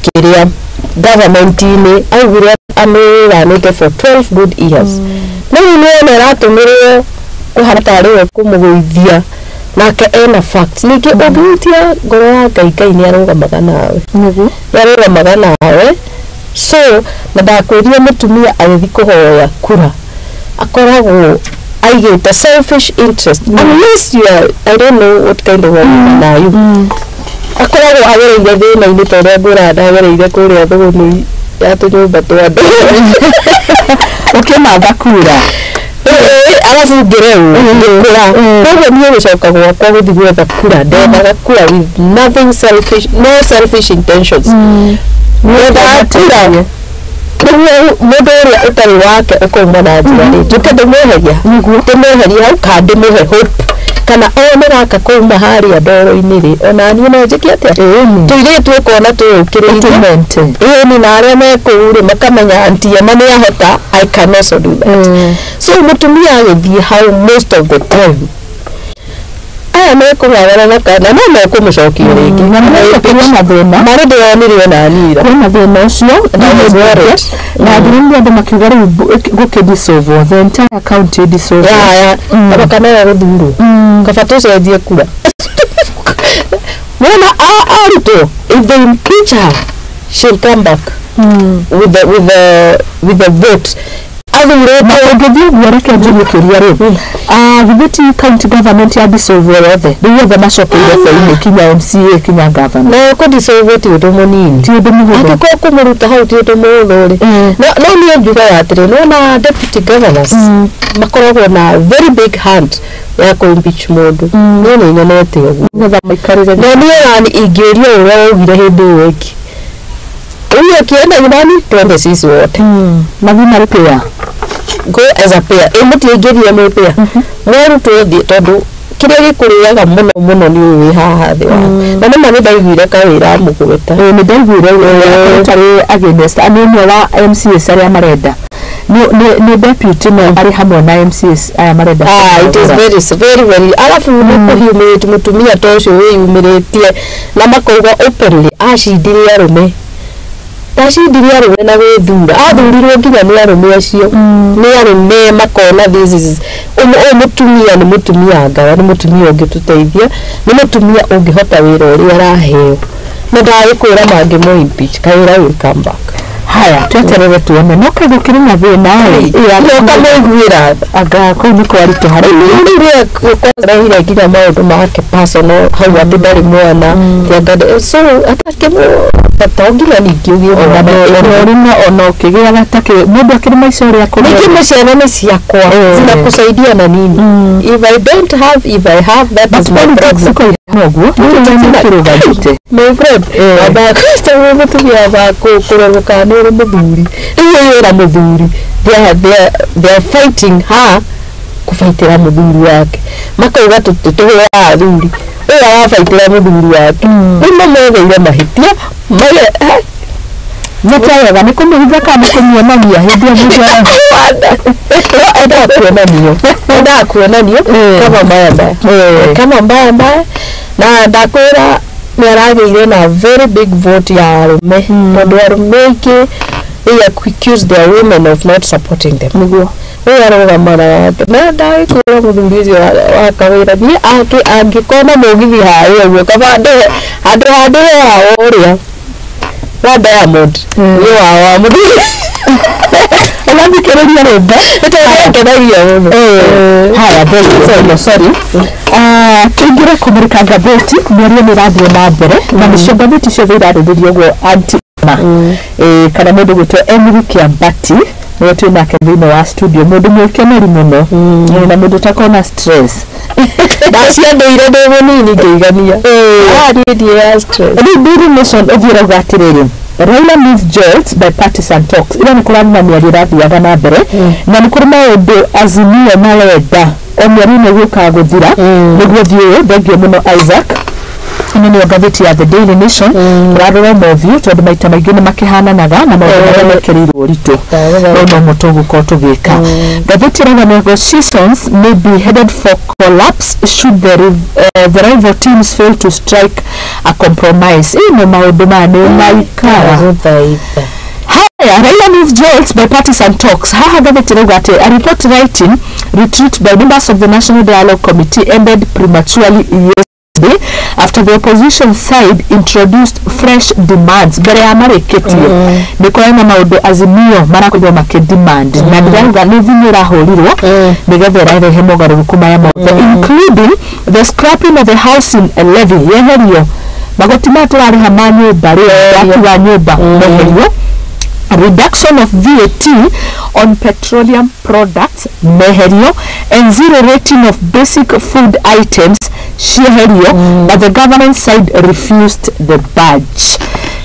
kĩrĩa government-inĩ augire amĩranĩte for 12 good years. No rĩu nĩwona ĩratũmĩrwo kũhana tarĩ we kũmũgũithia, nake ena facts. Ningĩ ũngĩhutia ngoro ya Ngai, Ngai nĩ arũgamaga nawe. Nĩguo. Nĩ arũgamaga nawe. So na ndakwĩrire mũtumia agĩthiĩ kũhoya kura akoragwo aigĩte selfish interest, unless you are, I don't know what kind of a woman are you. Akoragwo agereire thĩna-inĩ ta ũrĩa ngũra ndagereire kũrĩa thũgũnĩ ya tũnyũmba twa andũ. Ũkĩmatha kura. Arabu ngĩreu ngĩkũra, koguo niĩ gũcoka gwakwa gũthiĩ gwetha kura, ndethaga kura with nothing selfish, no selfish intentions. Ndethaga kura nĩguo mũndũ ũrĩa ũtarĩ wake ũkauma na njĩra rĩ, njũke ndĩmweheria, ndĩmweherie hau kana ndĩmũhe hope, kana one gaka kauma harĩa ndoro-inĩ rĩ, ona niĩ no njĩke atĩa, tũirĩtu ũkona twĩyũkĩrĩirie. Ĩni, na arĩa me kũu rĩ makamenya anti Emma nĩ ahota, I can also do that. So mũtumia agĩthiĩ hau, most of the time aya mekũgagana kana no mekũmũcokia rĩngĩ. Na nĩmekũrĩ na thĩna. Marĩ ndĩronire ona niĩ ira. Kwĩna thĩna ũcio. Na was worried. Na ndĩronire andũ makiuga rĩu gũkĩdissolve the entire county dissolve. Yaya kaba kana gũthurwo kaba tũcenjie kura mwana arutwo. If they impeach her, she'll come back with the vote athurĩtwo. Na ũngĩthiĩ ũguo, reke njũrie kĩũria rĩ, githĩ ti county government ya dissolve yothe, rĩu othe macokeire bainĩ, kinya MCA kinya governor? Na kũdissolve ti ũndũ mũnini. Ti ũndũ mũhũthũ. Angĩkorwo kũmũruta hau ti ũndũ mũhũthũ rĩ, no niĩ njugaga atĩrĩ, nĩwona deputy governors makoragwo na very big hand ya kũ-impeach mũndũ. Niĩ nĩ nyonete ũguo. Nĩgetha maikarĩre. Na niĩ yani ingĩũria ũrĩa waugire hĩndĩ ĩyo ĩngĩ, huyu akienda nyumbani, twende sisi wote. Mathiĩ marĩ pair. Go as a pair. Ĩ mũtiaingĩrire mwĩ pair, mwarutwo thiĩ, tondũ kĩrĩa gĩkũrĩaga mũno mũno nĩ ũyũ wĩ haha thĩ waku. Na nĩma nĩ ndaiguire kawĩra mũgweta. Ĩĩ, nĩ ndaiguire tarĩ against, nĩ ũmwe wa MCAs arĩa marenda, nĩ deputy no arĩ hamwe na MCAs aya marenda. Ah, it is very very very, alafu nĩ kũhumiliate mũtumia ta ũcio wĩyumĩrĩtie na makauga openly acindire arũme, ndacindire arũme na gwĩthura, athurirwo nginya nĩ arũme acio, nĩ arũme makona this is ũyũ mũtumia nĩ mũtumia ngawa, nĩ mũtumia ũngĩtũteithia, nĩ mũtumia ũngĩhota wĩra ũrĩa araheo, na ndagĩkwĩra mangĩmũ impeach, Kawĩra will come back. Haya, tweterere tuone, no kaĩ gũkĩrĩ na thĩna ĩ. Ũkamũiguĩra tha. Anga kũu nĩ kwaritũha rĩu. Rĩu rĩrĩa nginya maũndũ make personal hau atĩ ndarĩ mwana kĩanga, so atakĩmũ nginya ningĩ ũgĩe ona mwana. Ũrima ona ũkĩgĩaga ta kĩ mũndũ akĩrĩ maica ũrĩa kũrĩ. Ningĩ ciana nĩ ciakwa, zinakusaidia na nini if I don't have, if I have, that But is my politics problem. ĩkoiga ũguo nĩkĩo kĩrũgamĩte. My friend, amba mũtumia amba kũrorwo kana nĩ ũrĩ mũthuri, rĩu ũyũ wĩra mũthuri, they are fighting her kũbaitĩra mũthuri wake, makauga tũhũraga athuri, ũyũ arabaitĩra mũthuri wake, rĩu mamwetheire mahĩtia mage. Nĩ ta wega nĩ kũmũhitha kana nĩ kũmuonagia hĩndĩ ĩyo mũndũ Endaga kuonanio, endaga kuonanio kama mbaya mbaya, kama mbaya mbaya. Na ndakwĩra nĩ aragĩire na very big vote ya arũme, tondũ arũme aingĩ they accuse their women of not supporting them. Nĩguo. Ũyũ arũgama na wake, na ndagĩkwĩra mũthuri ũcio wa kawĩra niĩ angĩkona mũgithi harĩa ũguo, kaba ndĩhe handũ handĩhe wao ũrĩa wa Diamond, nĩ wao wa mũthuri. Ũrathikĩrĩria rwĩmbo. Nĩtũrakenagia mũno. Haya, sorry, sorry. Tũingĩre kũmũrĩka ngathĩti, mĩario nĩ ĩrathiĩ na mbere, na nĩcio ngathĩti ciothe irarĩrĩria ũguo anti ma kana mũndũ gwĩtwo Emily Kĩambati nĩwe twĩ nake thĩinĩ wa studio, mũndũ mwĩkeneri mũno na mũndũ ũtakorwo stress. Ndaciandĩire ndĩ mũnini ngĩigania. Ah, niĩ ndiĩ ya stress. Rĩu Daily Nation ũthiĩ ũrauga atĩrĩrĩ Raila move jolts by partisan talks. Ira nĩ kũrarĩ na mĩario ĩrathiaga na mbere na nĩ kũrĩ maũndũ Azimio marenda o mĩario ĩno ĩgũkaga gũthira nĩguo thiĩ. Thengio mũno, Isaac. Ĩno nĩyo ngathĩti ya The Daily Nation. Ũrarora mothiũ tondũ maita maingĩ nĩ makĩhananaga na maũndũ marĩa mekĩrĩirwo ũritũ no nomo tũgũkorwo tũgĩka. Ngathĩti ĩrauga negotiations may be headed for collapse should the rival teams fail to strike a compromise. Ĩno maũndũ maya nĩ maikara. Gũthaitha. Haya, Raila move jolts by partisan talks. Haha ngathĩti ĩrauga atĩ a report writing retreat by members of the National Dialogue Committee ended prematurely yesterday after the opposition side introduced fresh demands. Mbere ya marĩkĩtie nĩ kũrĩ na maũndũ Azimio marakorirwo makĩdemand na ndĩrauga nĩ thimũ ĩrahũrirwo nĩgetha ĩrarehe mogarũrũku maya mothe, including the scrapping of the housing levy, yeherio magoti maya tũrarĩha ma nyũmba rĩ, waki wa nyũmba meherio, reduction of VAT on petroleum products meherio, and zero rating of basic food items cieherio, but the government side refused the budge.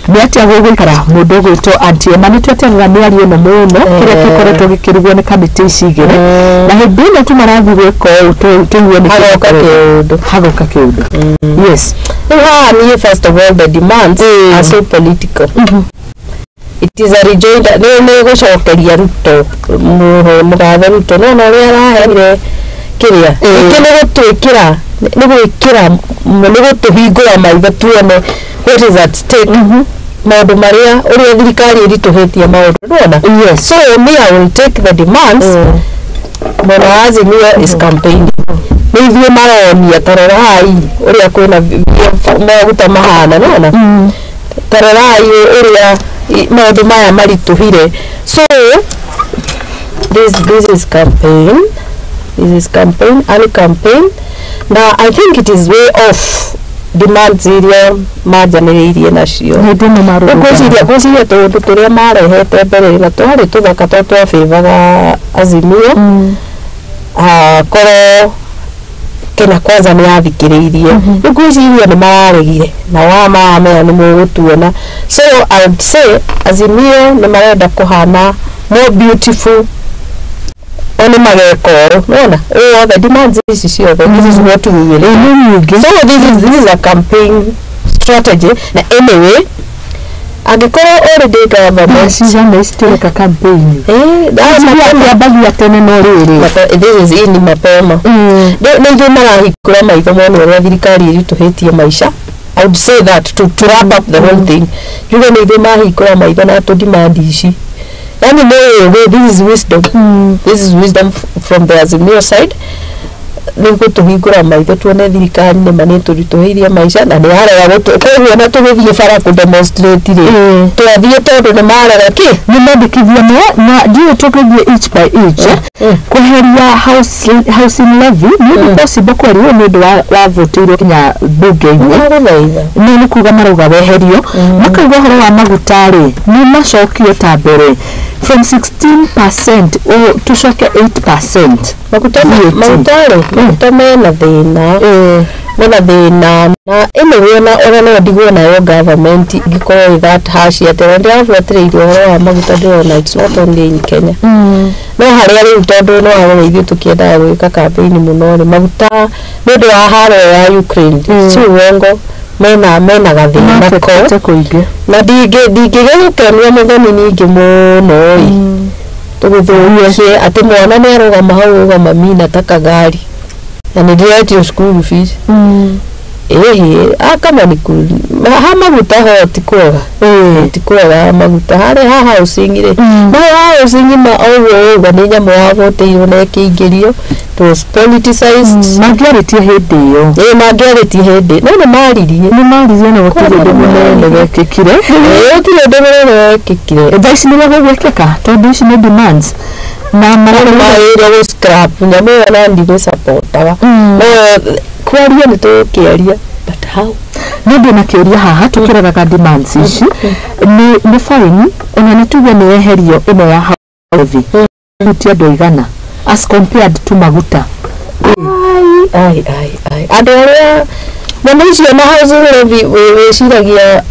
Nĩ atĩa gũgũikara mũndũ ũgwĩtwo Auntie Emma? Nĩ tweterera mĩario ĩno mũno, kĩrĩa gĩkoretwo gĩkĩrugwo nĩ kamĩtĩ ici igĩrĩ, na hĩndĩ ĩno tu marathiĩ gwĩka ũũ tũigue nĩ Hagoka kĩũndũ. Hagoka kĩũndũ, yes. Rĩu haha niĩ, first of all, the demands are so political. It is a rejoinder, nĩ gũcokeria Ruto, mũgathe Ruto no na ũrĩa araheire kĩrĩa gĩkĩ nĩ gũtwĩkĩra, nĩ gwĩkĩra, nĩ gũtũhingũra maitho tuone what is at stake, maũndũ marĩa ũrĩa thirikari ĩritũhĩtie maũndũ, nĩwona? Yes. So me, I will take the demands. Mwena wa Azimio is campaigning, nĩ ithuĩ maronia, tarorai ũrĩa kwĩna maguta mahana, nĩwona? Tarorai ũrĩa maũndũ maya maritũhire. So this is campaign, this is campaign, early campaign, na I think it is way off demands iria manjanĩrĩirie nacio. Hĩndĩ ĩno marũrũngana. Ngwĩciria tũũndũ tũrĩa marehete mbere na twarĩ tũthaka twa twabĩvaga Azimio. Korwo Kenya Kwanza nĩ yathikĩrĩirie, rĩu ngwĩciria nĩ mararegire na wa maramera nĩ mũgũtuona. So I would say Azimio nĩ marenda kũhana more beautiful o nĩ mageka ũũ, nĩwona? Ũũ othe demands ici ciothe, this is what we will do. So this is a campaign strategy. Na anyway, angĩkorwo already government Ciana ici tũreka campaign mapema. Kĩambagia tene no rĩrĩ. This is ini mapema. Nĩ ithuĩ marahingũra maitho mone ũrĩa thirikari ĩritũhĩtie maica. I would say that to wrap up the whole thing, njuge nĩ ithuĩ mahingũra maitho na tũ demand ici, yani nĩ ũgĩ, this is wisdom, this is wisdom from the Azimio side, nĩ gũtũhingũra maitho tuone thirikari nĩma nĩ tũritũhĩirie maica na nĩ yarega gũtũ. Koguo na tũgĩthiĩ bara kũ demonstrate rĩ, twathiĩ tondũ nĩ marega kĩ. Nĩ mendekithia na ndiũĩ tũgĩthiĩ each by each. Kweheria housing levy nĩ ũndũ possible kweherio nĩ ũndũ wavũtĩirwo nginya mbunge-inĩ. Nĩgũthaitha. Nĩ kuga marauga weherio, makauga ũhoro wa maguta rĩ, nĩ macokio ta mbere from 16% tũcoke 8%. Maguta. VAT. Maguta rĩ, maguta mena thĩna, mena thĩna, na anyway ona no ndigwo nayo government ingĩkorwo ĩ that harsh atĩ ona ndĩrabuatĩrĩire ũhoro wa maguta, ndĩrona it's not only in Kenya, no harĩa rĩu tondũ no harĩa ithuĩ tũkĩendaga gwĩka campaign mũno rĩ, maguta nĩ ũndũ wa haro ya Ukraine, si uongo, mena gathĩna ko. Mafekete kũingĩ. Na ndingĩgĩgũkenia mũthoni ningĩ mũno ĩ tũgĩthũkie atĩ mwana nĩ arũgama hau uga mami nataka gari na nĩ ndĩretio school fees. Ĩhĩ kama ni ha maguta ho ti kwega, ti kwega ha maguta. Harĩa ha housing rĩ, no ha housing ma ũguo ũguo nĩ nyamũ yavotĩirwo na ĩkĩingĩrio, it was politicized. Mangĩarĩtie hĩndĩ ĩyo. Ĩ mangĩarĩtie hĩndĩ no nĩ maririe. Nĩ maririe na gũtirĩ ũndũ mũnene wekĩkire. Ĩ gũtirĩ ũndũ mũnene wekĩkire. Thaa ici nĩrĩo gũgwĩkĩka tondũ ici nĩ demands na mararora. Marĩire gũ scrap nyamũ ĩyo na ndigũ-supportaga, no kwaria nĩ tũgũkĩaria, but how? Nĩ ndĩ na kĩũria haha tũkĩroraga demands ici nĩ fine, ona nĩ tuge nĩ yeherio ĩno ya levy, hutia andũ aigana as compared to maguta? Ai ai ai, andũ arĩa nyamũ icio na housing levy wĩciragia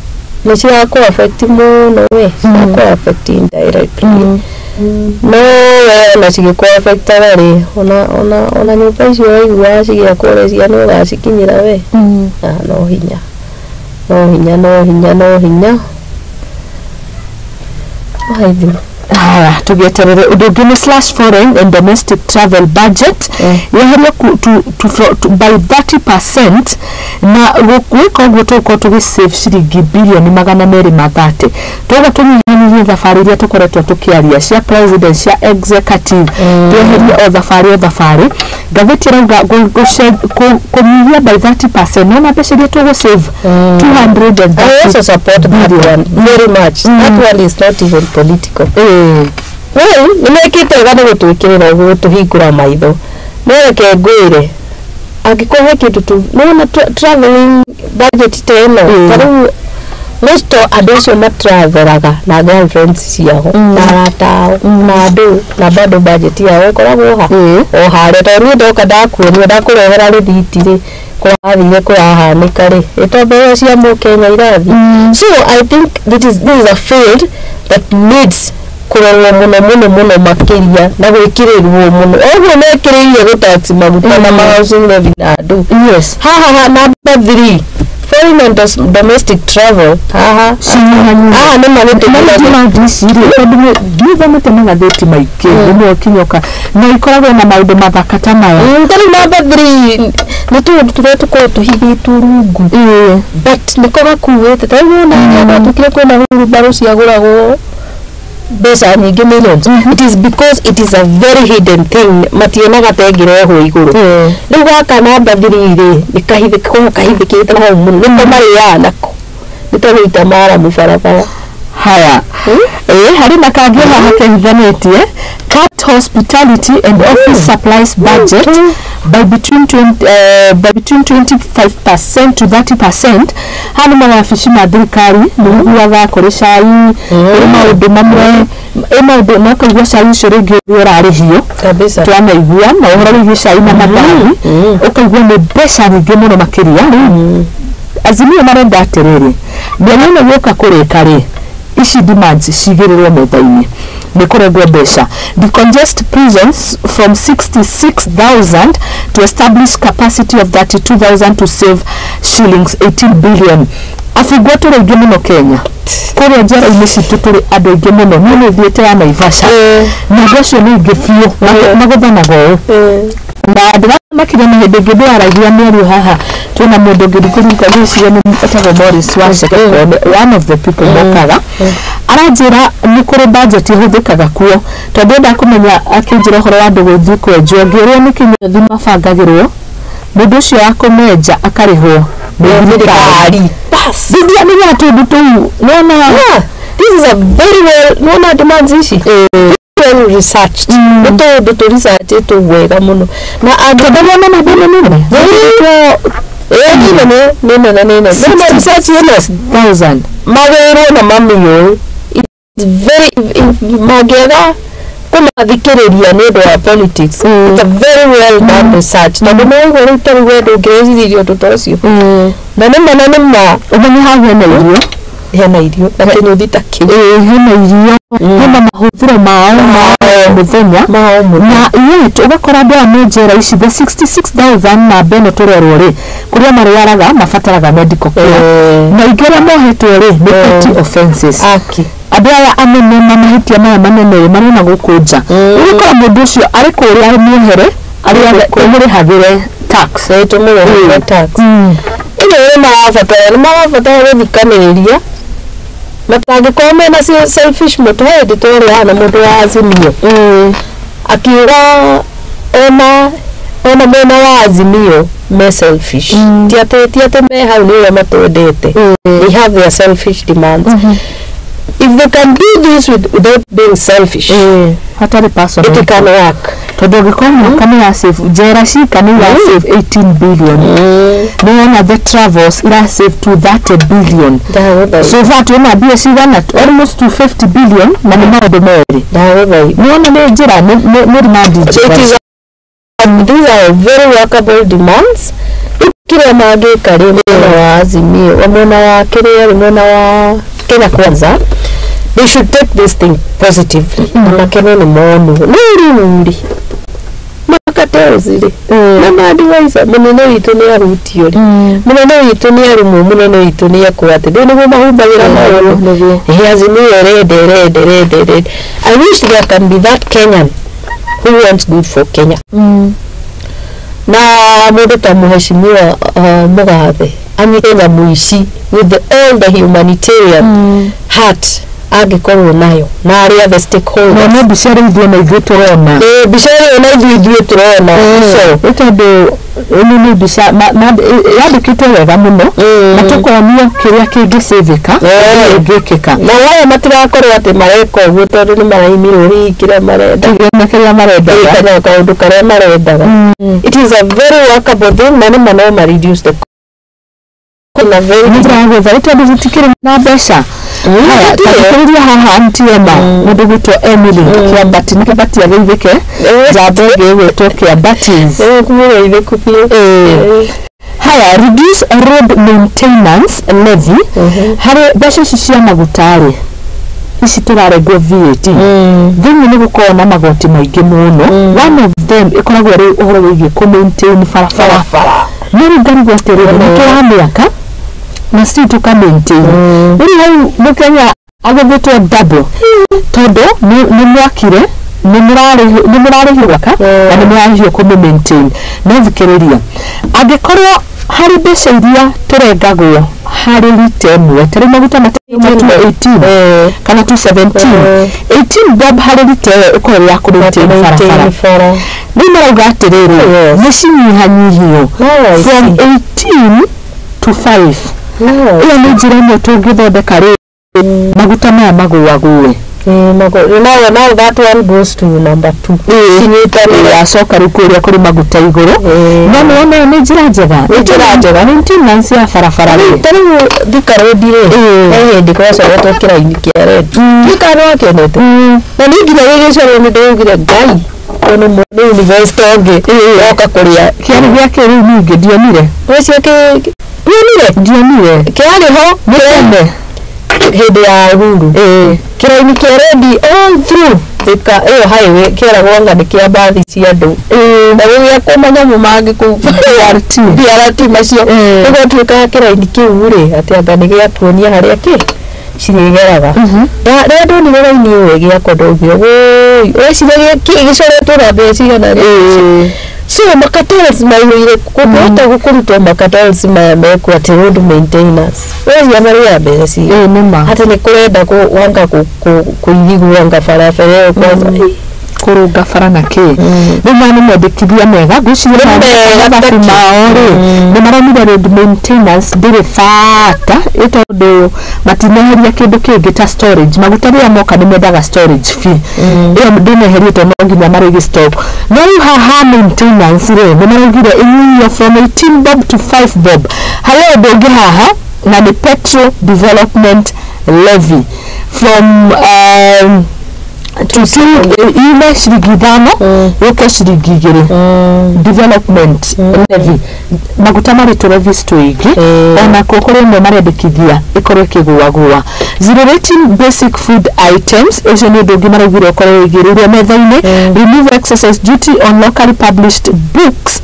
Nĩ cirakũ affect mũno we, cirakũ affect indirectly. No we ona cigĩkũ affectaga rĩ, ona nyũmba icio waiguaga cigĩakwo ũrecia nĩ ũgacikinyĩra we. Ah, no hinya, no hinya, no hinya, no hinya. Waithu. Haya, tũgĩeterere. Ũndũ ũngĩ nĩ slash foreign and domestic travel budget yeherio by 30%, na gwĩka ũguo tũgũkorwo tũgĩ save ciringi bilioni 230. Twauga tũnyihanyihie thabarĩ iria tũkoretwo tũkĩaria cia president, cia executive, tweherie o thabarĩ o thabarĩ. Ngathĩti ĩrauga kũnyihia by 30%, nona mbeca iria tũgũ save, 230 I also support that billion. One very much. That one is not even political. Well, nĩ mekĩte wega nĩ gũtwĩkĩrĩra ũguo, gũtũhingũra maitho. No reke ngwĩre, angĩkorwo he kĩndũ tu nĩwona traveling budget ta ĩno, ta rĩu most of andũ acio matravelaga na girlfriends ciao na arata ao na andũ, na bado budget yao ĩkoragwo ha o harĩa. Tondũ niĩ ndoka ndakuonia, ndakũrehera rĩthiti rĩ, kũrathire kũrahanĩka rĩ, ĩto mbeca cia mũkenya irathiĩ. So I think this is a field that needs kũrorwo mũno mũno mũno makĩria na gwĩkĩrĩrwo mũno ũguo mekĩrĩire gũtax maguta na ma housing levy na andũ. Haha ha number 3, foreign and domestic travel, haha haha nĩ magĩtũmĩra. Ndicirie tondũ ndithomete magathĩti maingĩ rĩmwe ũkinyoka na ikoragwo na maũndũ mathaka ta maya. Ta rĩu number 3 nĩ tũũndũ tũrĩa tũkoragwo tũhithĩtwo rungu, but nĩko gakuĩte. Ta rĩu wona rĩrĩa gwatuĩkire kwĩna hurumbarũ ciagũragwo mbeca nyingĩ, millions, it is because it is a very hidden thing, mationaga ta ĩngĩrehwo igũrũ. Rĩu gaka namba 3 rĩ, nĩ kahithĩko kahithĩkĩte na hau mũno, nĩko marĩaga nako, nĩ ta gũita maramu barabara. Haya, ĩ harĩ na kangĩ haha kehithanĩtie: cut hospitality and office supplies budget by between 25% to 30%. Haha nĩ mawabici ma thirikari, nĩũiguaga kũrĩ cai, kũrĩ maũndũ mamwe, ĩ maũndũ na ũkaigua cai ũcio rĩngĩ ũrĩa ũrarĩhio. Kabisa. Twanaigua na ũhoro wĩgiĩ cai na mandathi, ũkaigua nĩ mbeca nyingĩ mũno makĩria. Rĩu Azimio marenda atĩrĩrĩ, mĩario ĩno gũka kũrĩka rĩ, ici demands cigĩrĩrwo metha-inĩ, nĩ kũrengwo mbeca. Decongest prisons from 66,000 to establish capacity of 32,000 to save shillings 18 billion. Abungwo tũrĩ aingĩ mũno Kenya, kũrĩa njera-inĩ citũ tũrĩ andũ aingĩ mũno. Niĩ nĩ thiĩte ya Naivasha na andũ acio nĩ aingĩ biũ, magũthanaga ũũ na ndĩramakire. Na hĩndĩ ĩngĩ ndĩraragia mĩario haha twĩna mũndũ ũngĩ, ndikũririkana, ngwĩciria nĩ etagwo Morris Wacheke, one of the people mokaga aranjĩra nĩ kũrĩ budget ĩhũthĩkaga kuo, tondũ enda kũmenya, akĩnjĩra ũhoro wa andũ gũthiĩ kwenjwo, ngĩũrwo nĩ kĩnyũthi mabangagĩrwo mũndũ ũcio wa kũmenja akarĩhwo nĩ thirikari. Bas. Rĩu nĩ gĩa tũndũ tũu nona. Yeah, this is a very well nona demands ici well researched, nĩ tũndũ tũ researchĩtwo wega mũno na Tondũ wona namba ĩno nĩ nene. Ĩĩ, nĩ nene, nĩ nene, nĩ nene. Nĩ research ĩno 1000 magĩrĩirwo na mamĩũĩ. It's very, if mangĩaga kũmathikĩrĩria nĩ ũndũ wa politics, it's a very well done research, tondũ nĩ ũguo rĩu tarĩu we ndũngĩreciria ũndũ ta ũcio na nĩ ma na nĩ ma. Ũmenye hau hena irio. Hena irio na kĩnyũthi ta kĩu. Ĩĩ, hena irio, hena mahũthĩro mao ma o mũthenya. Ma o mũthenya. Na yet ũgakora andũ aya me njera ici, the 66,000 namba ĩno tũrerwo rĩ, kũrĩa marwaraga mabataraga medical care, na aingĩ arĩa mohetwo rĩ nĩ petty offenses. Aki. Andũ aya anene na mahĩtia maya manene rĩ, marona gũkũ nja. Ũgakora mũndũ ũcio arĩ kũrĩa arĩ muohere, arĩa tũmũrĩhagĩre tax. Tũmũrĩhagĩre tax. Ĩno nĩ marabatara gũthikanĩrĩria matangĩkorwo mena selfish motive. He hĩndĩ twarĩ haha na mũndũ wa Azimio akiuga ona mwena wa Azimio me selfish, ti atĩ me hau nĩ ũrĩa matwendete. They have their selfish demands. If they can do this without being selfish, hatarĩ personal, it can work. Tondũ ũngĩkorwo mwaka nĩ ya save njera cika nĩ ya save 18 billion, nĩ wona the travels ira save 230 billion. Ndagũthaitha. So far twĩna mbia cigana? Almost 250 billion, na nĩ maũndũ merĩ. Ndagũthaitha. Nĩ wona nĩ njĩra, nĩ demand So njega. it is these are very workable demands. Kĩrĩa mangĩka rĩ, mwena wa Azimio, mwena wa kĩrĩa rĩ, mwena wa Kenya Kwanza, they should take this thing positively na makene nĩ monwo. No rĩu rĩ, macartels rĩ na maadvisor, mũnene witũ nĩ arutio rĩ, mũnene witũ nĩ arumwo, mũnene witũ nĩ ekwo atĩ rĩu nĩguo mahumbagĩra maũndũ. Nĩguo. Ĩ Azimio ĩrenda ĩrenda ĩrenda ĩrenda. I wish there can be that Kenyan who wants good for Kenya, na mũndũ ta mũheshimiwa Mũgathe anyite nyamũ ici with all the humanitarian heart angĩkorwo nayo na arĩa the stakeholders. Na mbica rĩu ithuĩ na ithuĩ tũrona. Ĩ, mbica ĩyo na ithuĩ tũrona so Nĩ tondũ ĩno nĩ mbica yandĩkĩtwo wega mũno na tũkonio kĩrĩa kĩngĩcĩvĩka, kĩngĩkĩka. Na waya matirakorwo atĩ mareka ũguo tondũ nĩ maraimirwo hihi kĩrĩa marenda. Kĩgĩna kĩrĩa marendaga. Kana kaũndũ karĩa marendaga. It is a very workable thing na nĩma no ma reduce the na very Nĩ ndĩragwetha nĩ tondũ gũtikĩrĩ na mbeca. Haya, tathikĩrĩria haha antiema mũndũ gwĩtwo Emily Kĩambati, na Kĩambati ageithĩke, njamba ĩngĩ ĩgwĩtwo Kĩambatis. Kũmũgeithĩku biũ. Haya, reduce road maintenance levy harĩ mbeca ici cia maguta rĩ, ici tũrarengwo VAT thĩinĩ, nĩ gũkorwo na magoti maingĩ mũno. One of them ĩkoragwo rĩu ũhoro wĩgiĩ kũ maintain barabara. No rĩu ngarigwo atĩrĩrĩ, nĩ tũramĩaka na still tũka maintain. Rĩu hau mũkenya agethĩtwo double tondũ nĩ mwakire, nĩ mũrarĩhio gwaka na nĩ mũrarĩhio kũmĩ maintain. No thikĩrĩria, angĩkorwo harĩ mbeca iria tũrengagwo harĩ rita ĩmwe, ta rĩu maguta matauma 218 kana 217, 18 bob harĩ rita ĩyo ĩkorwo ya kũ maintain barabara. Rĩu marauga atĩrĩrĩ, nĩ cinyihanyihio from 18 to 5. Ĩyo nĩ njĩra ĩmwe tũngĩthondeka rĩ maguta maya magũagũe. Now that one goes to number two. Cinyitanĩre acoka rĩu kũrĩa kũrĩ maguta igũrũ. No nĩ wona ĩyo nĩ njĩra njega. Nĩ njĩra njega. Maintenance ya barabara rĩ. Ta rĩu Thika Road rĩ, he hĩndĩ gwacoretwo kĩraini kĩa red. Thika nĩ wakĩonete na niĩ nginya gĩgĩcorwo nĩ ndĩraugire Ngai ũyũ nĩ investor ũngĩ oka kũrĩa. Kĩarĩ gĩa kĩrĩu ningĩ ndionire. Ũcio ndionire. Ndionire. Kĩarĩ ho. Nĩ tene. Hĩndĩ ya Uhuru, kĩraini kĩa red all through Thika ĩyo highway, kĩeragwo anga nĩ kĩa mbathi cia andũ na gĩgĩakwo manyamũ mangĩ kũu. BRT. BRT macio nĩgwatuĩkaga kĩraini kĩu rĩ, atĩ anga nĩ gĩa kuonia harĩa kĩ cirĩgeraga. Rĩrĩa ndonire raini ĩyo ĩgĩakwo ndaugire wũi, ũreciria gĩcoretwo na mbeca cigana rĩ? So macartels maihũire kũngĩhota kũrutwo macartels maya mekwo atĩ road maintenance, ũreciria marĩaga mbeca cigana? Ĩĩ, nĩ ma. Atĩ nĩ kũrenda wanga kũirigwo anga barabara ĩyo kwanza. Kũrũnga bara na kĩ. Rĩu maya nĩ mendekithia mega ngwĩciria. Nĩ mega. Mathabu mao rĩ, nĩ maronire road maintenance ndĩrĩ bata ĩ tondũ matineheria kĩndũ kĩngĩ ta storage. Maguta rĩrĩa moka nĩ mendaga storage fee, ĩyo ndĩneherio tondũ no nginya marĩgĩ stock. No rĩu haha maintenance rĩ, nĩ maraugire ĩnyihio from 18 bob to 5 bob. Harĩ ũndũ ũngĩ haha na nĩ petrol development levy from to two, ime ciringi 5 yũke ciringi 2. Development levy, maguta marĩ tũ levies tũingĩ, onakuo kũrĩ ĩmwe marendekithia ĩkorwo ĩkĩgũagũa. Zero rating basic food items, ũcio nĩ ũndũ ũngĩ maraugire ũkorwo ũigĩrĩirwo metha-inĩ. Remove exercise duty on locally published books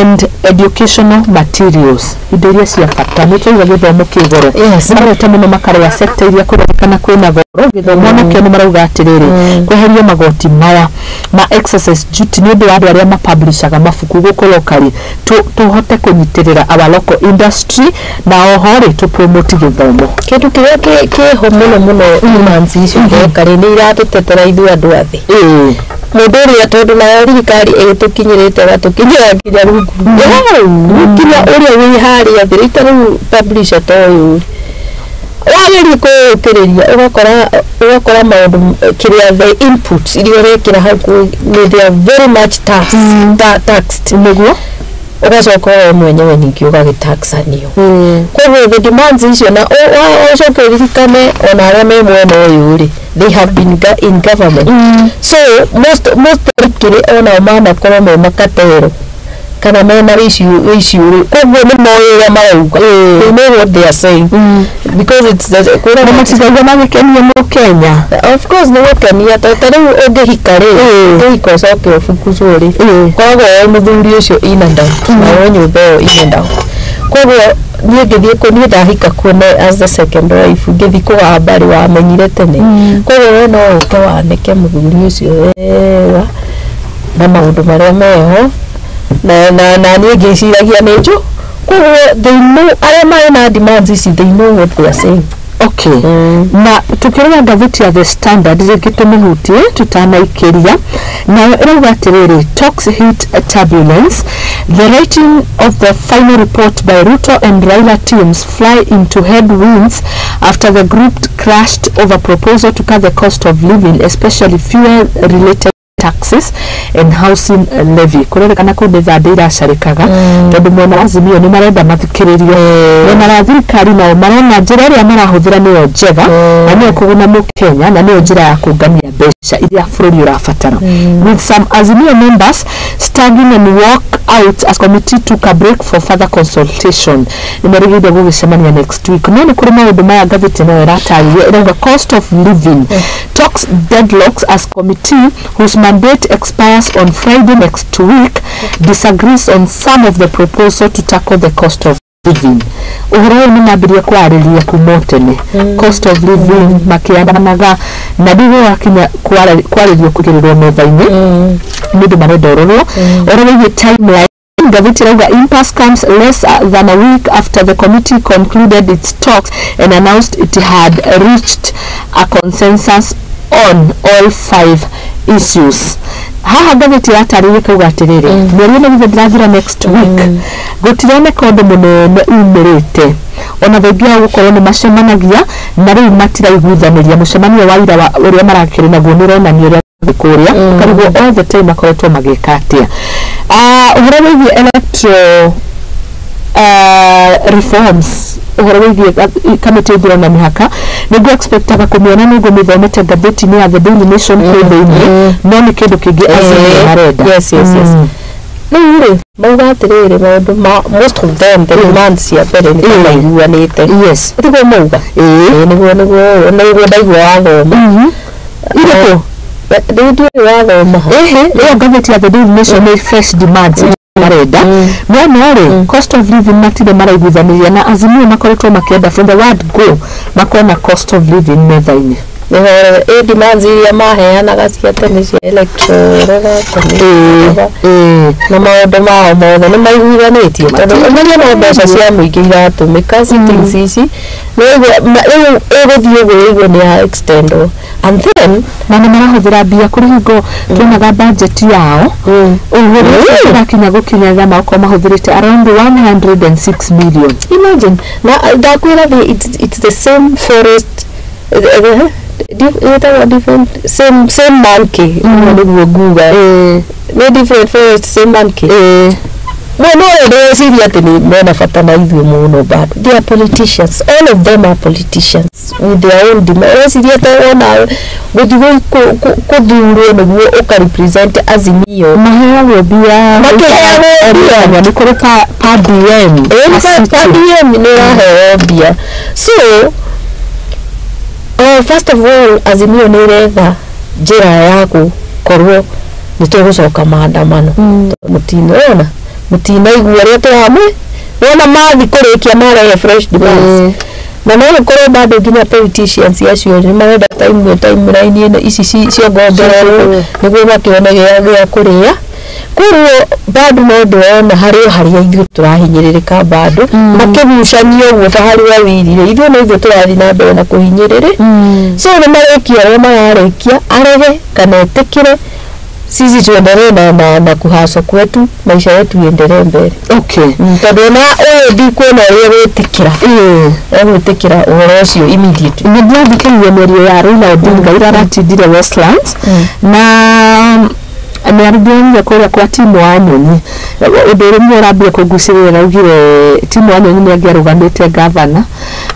and educational materials, indo iria cia bata. Nĩ tũiga gĩthomo kĩ goro. Nĩ mareta mũno makarora sector iria kũronekana kwĩna goro. Gĩthomo nakĩo nĩ marauga atĩrĩrĩ, kweherio magoti maya ma exercise duty nĩ ũndũ wa andũ arĩa mapublishaga mabuku gũkũ locally, tũhote kũnyitĩrĩra our local industry na oho rĩ tũ promote gĩthomo. Kĩndũ kĩrĩa kĩho mũno mũno demands icio ndeka rĩ, nĩ iratũtetera ithuĩ andũ a thĩ, mũndũ ũrĩa, tondũ nayo thirikari ĩgĩtũkinyĩrĩte ĩgatũkinyĩra nginya rungu nginya ũrĩa wĩ harĩa thĩ. Rĩu ta rĩu publisher ta ũyũ wageria kwĩyũkĩrĩria, ũgakora maũndũ kĩrĩa the inputs iria ũrekĩra hau nĩ they are very much taxed, taxed. Nĩguo. Ũgacoka we mwenyewe ningĩ ũgagĩtaxanio. Koguo the demands icio na ũcoke ũririkane ona arĩa me mwena ũyũ rĩ, they have been in government, so most likely onao manakorwo me makatero. Kana mena issue koguo nĩ moĩ ũrĩa marauga. They know what they are saying because it's the kwĩra. Na matikaigua magĩkenia mũkenya. Of course nĩ gũkenia, ta rĩu ũngĩhika rĩ, ũngĩhika ũcoke ũbukuzwo rĩ, koragwo wĩ mũthuri ũcio in and out, nayo nyũmba ĩyo in and out. Koguo niĩ ngĩthiĩ kũ niĩ ndahika kuo as the second wife, ngĩthiĩ kũgamba rĩ, wamenyire tene. Koguo we no ũke wanĩke mũthuri ũcio wega na maũndũ marĩa meho, na niĩ ngĩciragia nĩ njũ. Koguo they know, arĩa marĩ na demands ici, they know what they are saying. Okay, na tukĩrora ngathĩti ya The Standard rĩngĩ tũmĩhutie tutanaikĩria, nayo ĩrauga atĩrĩrĩ, "Talks hit a turbulence. The writing of the final report by Ruto and Raila teams fly into headwinds after the group crashed over proposal to cut the cost of living, especially fuel related taxes and housing levy." Kũrerĩkana kũu nĩ thandĩ iracarĩkaga, tondũ mwena wa Azimio nĩ marenda mathikĩrĩrio, mwena wa thirikari nao marona njĩra ĩrĩa marahũthĩra nĩyo njega na nĩyo kũguna mũkenya na nĩyo njĩra ya kũngania mbeca iria bũrũri ũrabatara, with some Azimio members staging and walk out as committee took a break for further consultation. Nĩ merĩgĩrĩire gũgĩcemania next week. No nĩ kũrĩ maũndũ maya ngathĩti ĩno ĩratarĩria, ĩrauga, "Cost of living talks deadlocks as committee whose mandate expires on Friday next week disagrees on some of the proposal to tackle the cost of living." Ũhoro ũyũ nĩ mambĩrĩria kwarĩria kuma o tene, cost of living, makĩandamanaga, na rĩu wakinya kwarĩrio kũigĩrĩrwo metha-inĩ nĩ ũndũ marenda ũrorwo. Ũhoro wĩgiĩ timeline, ngathĩti ĩrauga, "Impasse comes less than a week after the committee concluded its talks and announced it had reached a consensus on all five issues." Haha ngathĩti ĩratarĩria kauga atĩrĩrĩ, mĩario ĩno githĩ ndĩrathira next week, gũtironeka ũndũ mũnene umĩrĩte, ona thengia wa gũkorwo nĩ macemanagia na rĩu matiraiguithanĩria. Mũcemanio wa ira ũrĩa marakĩrĩ naguo nĩ ũronania ũrĩa kũrĩa ũkarigwo all the time makoretwo magĩka atĩa. Ũhoro wĩgiĩ electoral reforms, ũhoro wĩgiĩ kamĩtĩ ya ithurano na mĩhaka, nĩguo expectaga kũmĩona, nĩguo mĩthomete ngathĩti-inĩ ya The Daily Nation kwĩ thĩinĩ, no nĩ kĩndũ kĩngĩ Azimio marenda. Yes. Rĩu rĩ, mauga atĩrĩrĩ, maũndũ ma most of them, the demands cia mbere nĩ maiguanĩte. Tiguo mauga? Ĩĩ. Ĩĩ, nĩguo ndaigua wathoma. Irĩkũ? Rĩu ndiũĩ wathoma ha. Ĩhĩ, ĩyo ngathĩti ya The Daily Nation nĩ fresh demands marenda, no rĩ, cost of living matirĩ maraiguithanĩria na Azimio. Makoretwo makĩenda from the word go makona cost of living metha-inĩ. Nĩho ĩ demands iria maheanaga cia tene cia electoral na maũndũ mao mothe nĩ maiguithanĩtie, tondũ ũmenye no mbeca cia mũingĩ iratũmĩka sittings ici. Rĩu ĩgũthiĩ ũguo ĩguo nĩ ya extendwo and then Na nĩ marahũthĩra mbia kũrĩ hingo tuonaga budget yao, ũhoro ũcio ũrakinya gũkinyĩra magokorwo mahũthĩrĩte around 106 million. Imagine, na ndakwĩra it's the same forest, ĩtagwo different, same monkey, ũguo nĩguo nguga, nĩ different forest, same monkey. No ndĩreciria atĩ nĩ mena bata na ithuĩ mũno bado. They are politicians, all of them are politicians with their own demand. Ũreciria ta wona gũthiĩ kũthurwo nĩguo ũka represent Azimio? Maheagwo mbia. Makĩheagwo mbia. Nĩ kũrĩ pa diem. Pa diem nĩ ũraheo mbia. So first of all, Azimio nĩ ĩretha njĩra ya gũkorwo nĩ tũgũcoka maandamano, mũtinona mũtinaigua ũrĩa tũramwe wona mathi kũrĩkia marehe fresh demands, na no gũkorwo bado nginya politicians acio nĩ marenda time timeline ĩno ici ciongongererwo nĩguo makĩone gĩa kũrĩa. Koguo bado no ndĩrona harĩ o harĩa ithuĩ tũrahinyĩrĩrĩka, bado makĩgucania ũguo ta harĩ wawirire, ithuĩ no ithuĩ tũrathiĩ na mbere na kũhinyĩrĩrĩ. So nĩ marĩkia ũrĩa mararĩkia, arege kana etĩkĩre, sisi tuendelee na kuhaswa kwetu, maisha yetu iendelee mbere. Tondũ ona ũyũ ndikuona ũrĩa gwĩtĩkĩra, egwĩtĩkĩra ũhoro ũcio immediately. Nĩ ndĩrathikĩrĩria mĩario ya Raila Odinga ira aratindire Westlands, na nĩ arindĩrire kũrĩa kwa timu wa Nyonyi. Ũndũ ũrĩa ũrambia kũngucĩrĩria, raugire timu wa Nyonyi nĩ angĩarũgamĩte gavana,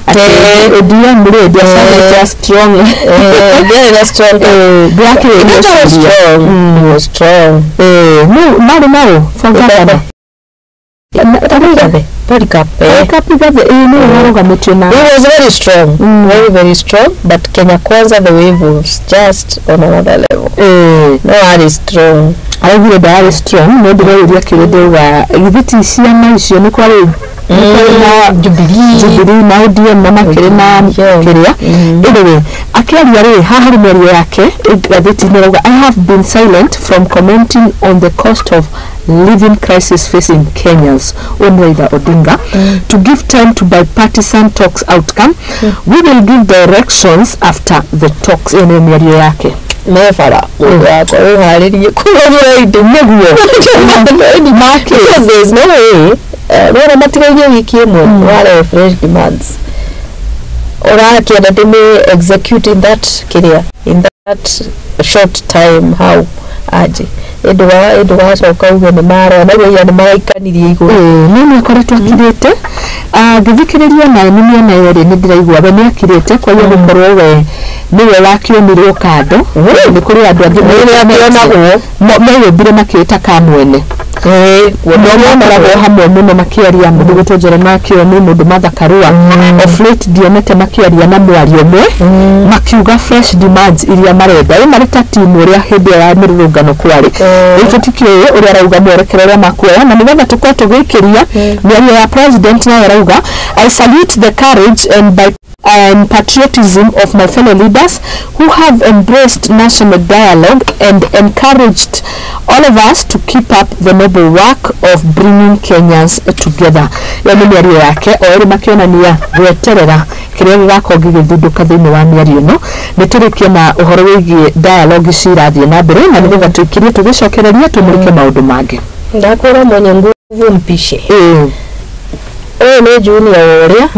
atĩ ODM rĩ ndĩacanĩte strong. Ndiarĩ na strong. Ndĩrakĩrĩ Not strong. He was strong. No marĩ nao for governor. Rigathi Polycarp Polycarp Igathe ĩĩ nĩwe warũgamĩtio na He was very strong, very very strong, but Kenya Kwanza the wave was just on another level. No ari strong. Araugire ndarĩ strong no ndĩrauria kĩrĩa ndĩrauga githĩ ti ciama icio nĩ kwarĩ na Jubilee. Jubilee na ODM na makĩrĩ na kĩrĩa. Anyway, akĩaria rĩ haha harĩ mĩario yake ngathĩti-inĩ arauga, "I have been silent from commenting on the cost of living crisis facing Kenyans," ũyũ nĩ Raila Odinga, "to give time to bipartisan talks outcome. We will give directions after the talks." Ĩyo nĩyo mĩario yake. Mebara mũndũ wakwa wĩharĩrie kũgũra indo Nĩguo make, because there is no way rora matigairie wiki ĩmwe ware fresh demands ũrakĩenda ndĩmĩ execute in that kĩrĩa in that short time how aje ĩndũ wacoka uge nĩ marora na ira nĩ maraikanirie igũrũ. No nĩ akoretwo akirĩte ngĩthikĩrĩria naye nĩ mĩena yerĩ nĩ ndĩraigua we nĩ akirĩte kwa hiyo gũkorwo we nĩwe wakĩomirwo kando nĩ kũrĩ andũ angĩ akĩonagwo. Meyũmbire makĩĩta kamwene no makoragwo hamwe mũno makĩaria mũndũ gwĩtwo Jeremiah Kĩoni, mũndũ Martha Karua. Of late ndionete makĩaria na mwario ũmwe makiuga fresh demands iria marenda ĩ marĩ ta timu ũrĩa hĩndĩ ĩyo ya mĩrũrũngano kwarĩ. Rĩu tũtikĩũĩ ũrĩa arauga mwerekero ũrĩa makuoya na nĩgetha tũkorwo tũgĩikĩria mĩario ya president nayo arauga, "I salute the courage and patriotism of my fellow leaders who have embraced national dialogue and encouraged all of us to keep up the noble work of bringing Kenyans together." Ĩyo nĩ mĩario yake o erĩ makĩonania gweterera kĩrĩa gĩgakorwo gĩgĩthundũka thĩinĩ wa mĩario ĩno. Nĩ tũrĩkie na ũhoro wĩgiĩ dialogue ici irathiĩ na mbere na nĩgetha tũikirie tũgĩcokereria tũmũrĩke maũndũ mangĩ. Ndakwĩra mwenye nguvu mpishe. Ũyũ nĩ junior wa ũrĩa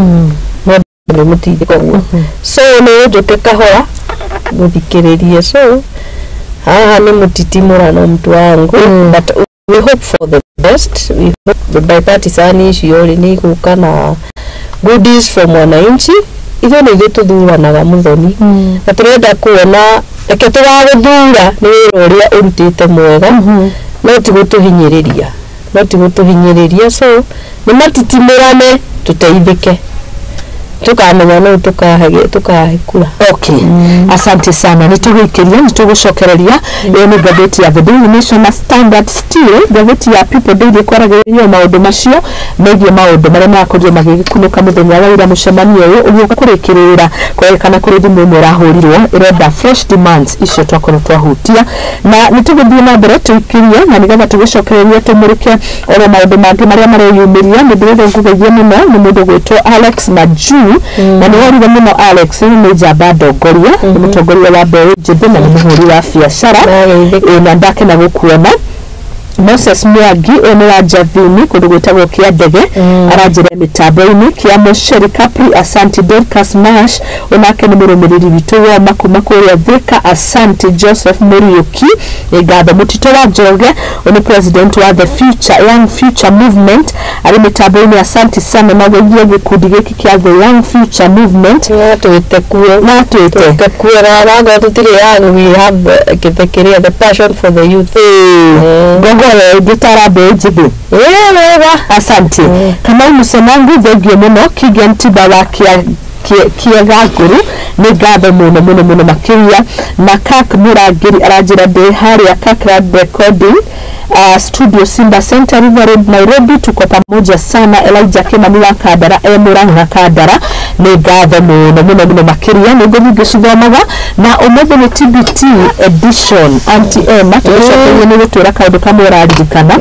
no nĩ mũtindĩko guo so nĩ ũnjũke kahora gũthikĩrĩrie so haha nĩ mũtitimũrano mtu wangu, but we hope for the best. We hope the bipartisan icio rĩ nĩ igũka na goodies for mwananchi. Ithuĩ nĩ ithuĩ tũthuranaga mũthoni na tũrenda kuona reke tũgagũthura nĩ wĩra ũrĩa ũrutĩte mwega no ti gũtũhinyĩrĩria no ti gũtũhinyĩrĩria so nĩ matitimũrane tũteithĩke tukamenya no tukahe kura. Okay, asante sana. Nĩ tũgũikĩria nĩ tũgũcokereria. Ĩyo nĩ ngathĩti ya The Daily Nation na Standard. Still ngathĩti ya People Daily kwaragĩrĩria maũndũ macio megiĩ maũndũ marĩa marakorirwo magĩkunũka mũthenya wa ira mũcemanio ũyũ ũgĩũka kũrĩkĩrĩra kũrerĩkana kũrĩ thimũ ĩmwe ĩrahũrirwo ĩrenda fresh demands icio twakorwo twahutia na nĩ tũgũthiĩ na mbere tũikĩrie na nĩgetha tũgĩcokererie tũmũrĩke oro maũndũ mangĩ marĩa mareyumĩria. Nĩ ndĩrenda ngũgeithie mũno nĩ mũndũ gwĩtwo Alex Majuu na nĩ worire mũno. Alex nĩ njamba ndongoria, nĩ mũtongoria wa mbeũ njĩthĩ na nĩ mũhũri wa biacara. Ĩĩ, na ndakena gũkuona. Moses Mwangi ũyũ nĩ wa Jathini kũndũ gwĩtagwo Kĩandege aranjĩra mĩtambo-inĩ kĩa Mũceri Capri. Asante. Dorcas Mash onake nĩ mũrũmĩrĩri witũ woma kuma kũrĩa Thika. Asante. Joseph Mũriũki nĩ ngatho. Mũtito wa Njoge ũyũ nĩ president wa the Future Young Future Movement arĩ mĩtambo-inĩ. Asante sana na geithie gĩkundi gĩkĩ kĩa the Young Future Movement. Twĩte kuo. Na twĩte twĩte kuo na wanga tũtirĩ young, we have the kĩrĩa the passion for the youth. Ngongoro ngĩtara mbeũ njĩthĩ. Ĩĩ wega. Asante. Kamau Musenangu thengio mũno. Kigen Tiba wa Kĩega Ngũrũ nĩ ngatho mũno mũno mũno makĩria. Na Kak Mũrangĩri aranjĩra ndĩ harĩa Kirkland Recording studio Simba Center, River Road, Nairobi, tuko pamoja sana. Elijah Kimani wa Kandara e Murang'a Kandara nĩ ngatho mũno mũno mũno makĩria. Nĩ ngũthiĩ ngĩcithomaga na ũmũthĩ nĩ TBT edition. Auntie Emma tũgĩcokeria nĩ gũtwĩra kaũndũ kamwe ũraririkana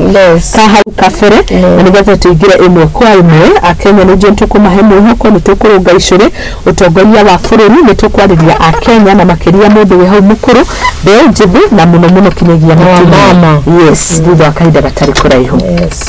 ka hau kabere na nĩgetha tũingĩre ĩmwe kwa ĩmwe. Akenya nĩ njũĩ tũkũmahe mwĩhoko nĩ tũkũrũnga icũrĩ ũtongoria wa bũrũri nĩ tũkwarĩria akenya na makĩria mũndũ wĩ hau mũkũrũ, mbeũ njĩthĩ na mũno mũno kinyagia mũtumia. Mama. Yes, thutha wa kahinda gatarĩ kũraihu. Yes.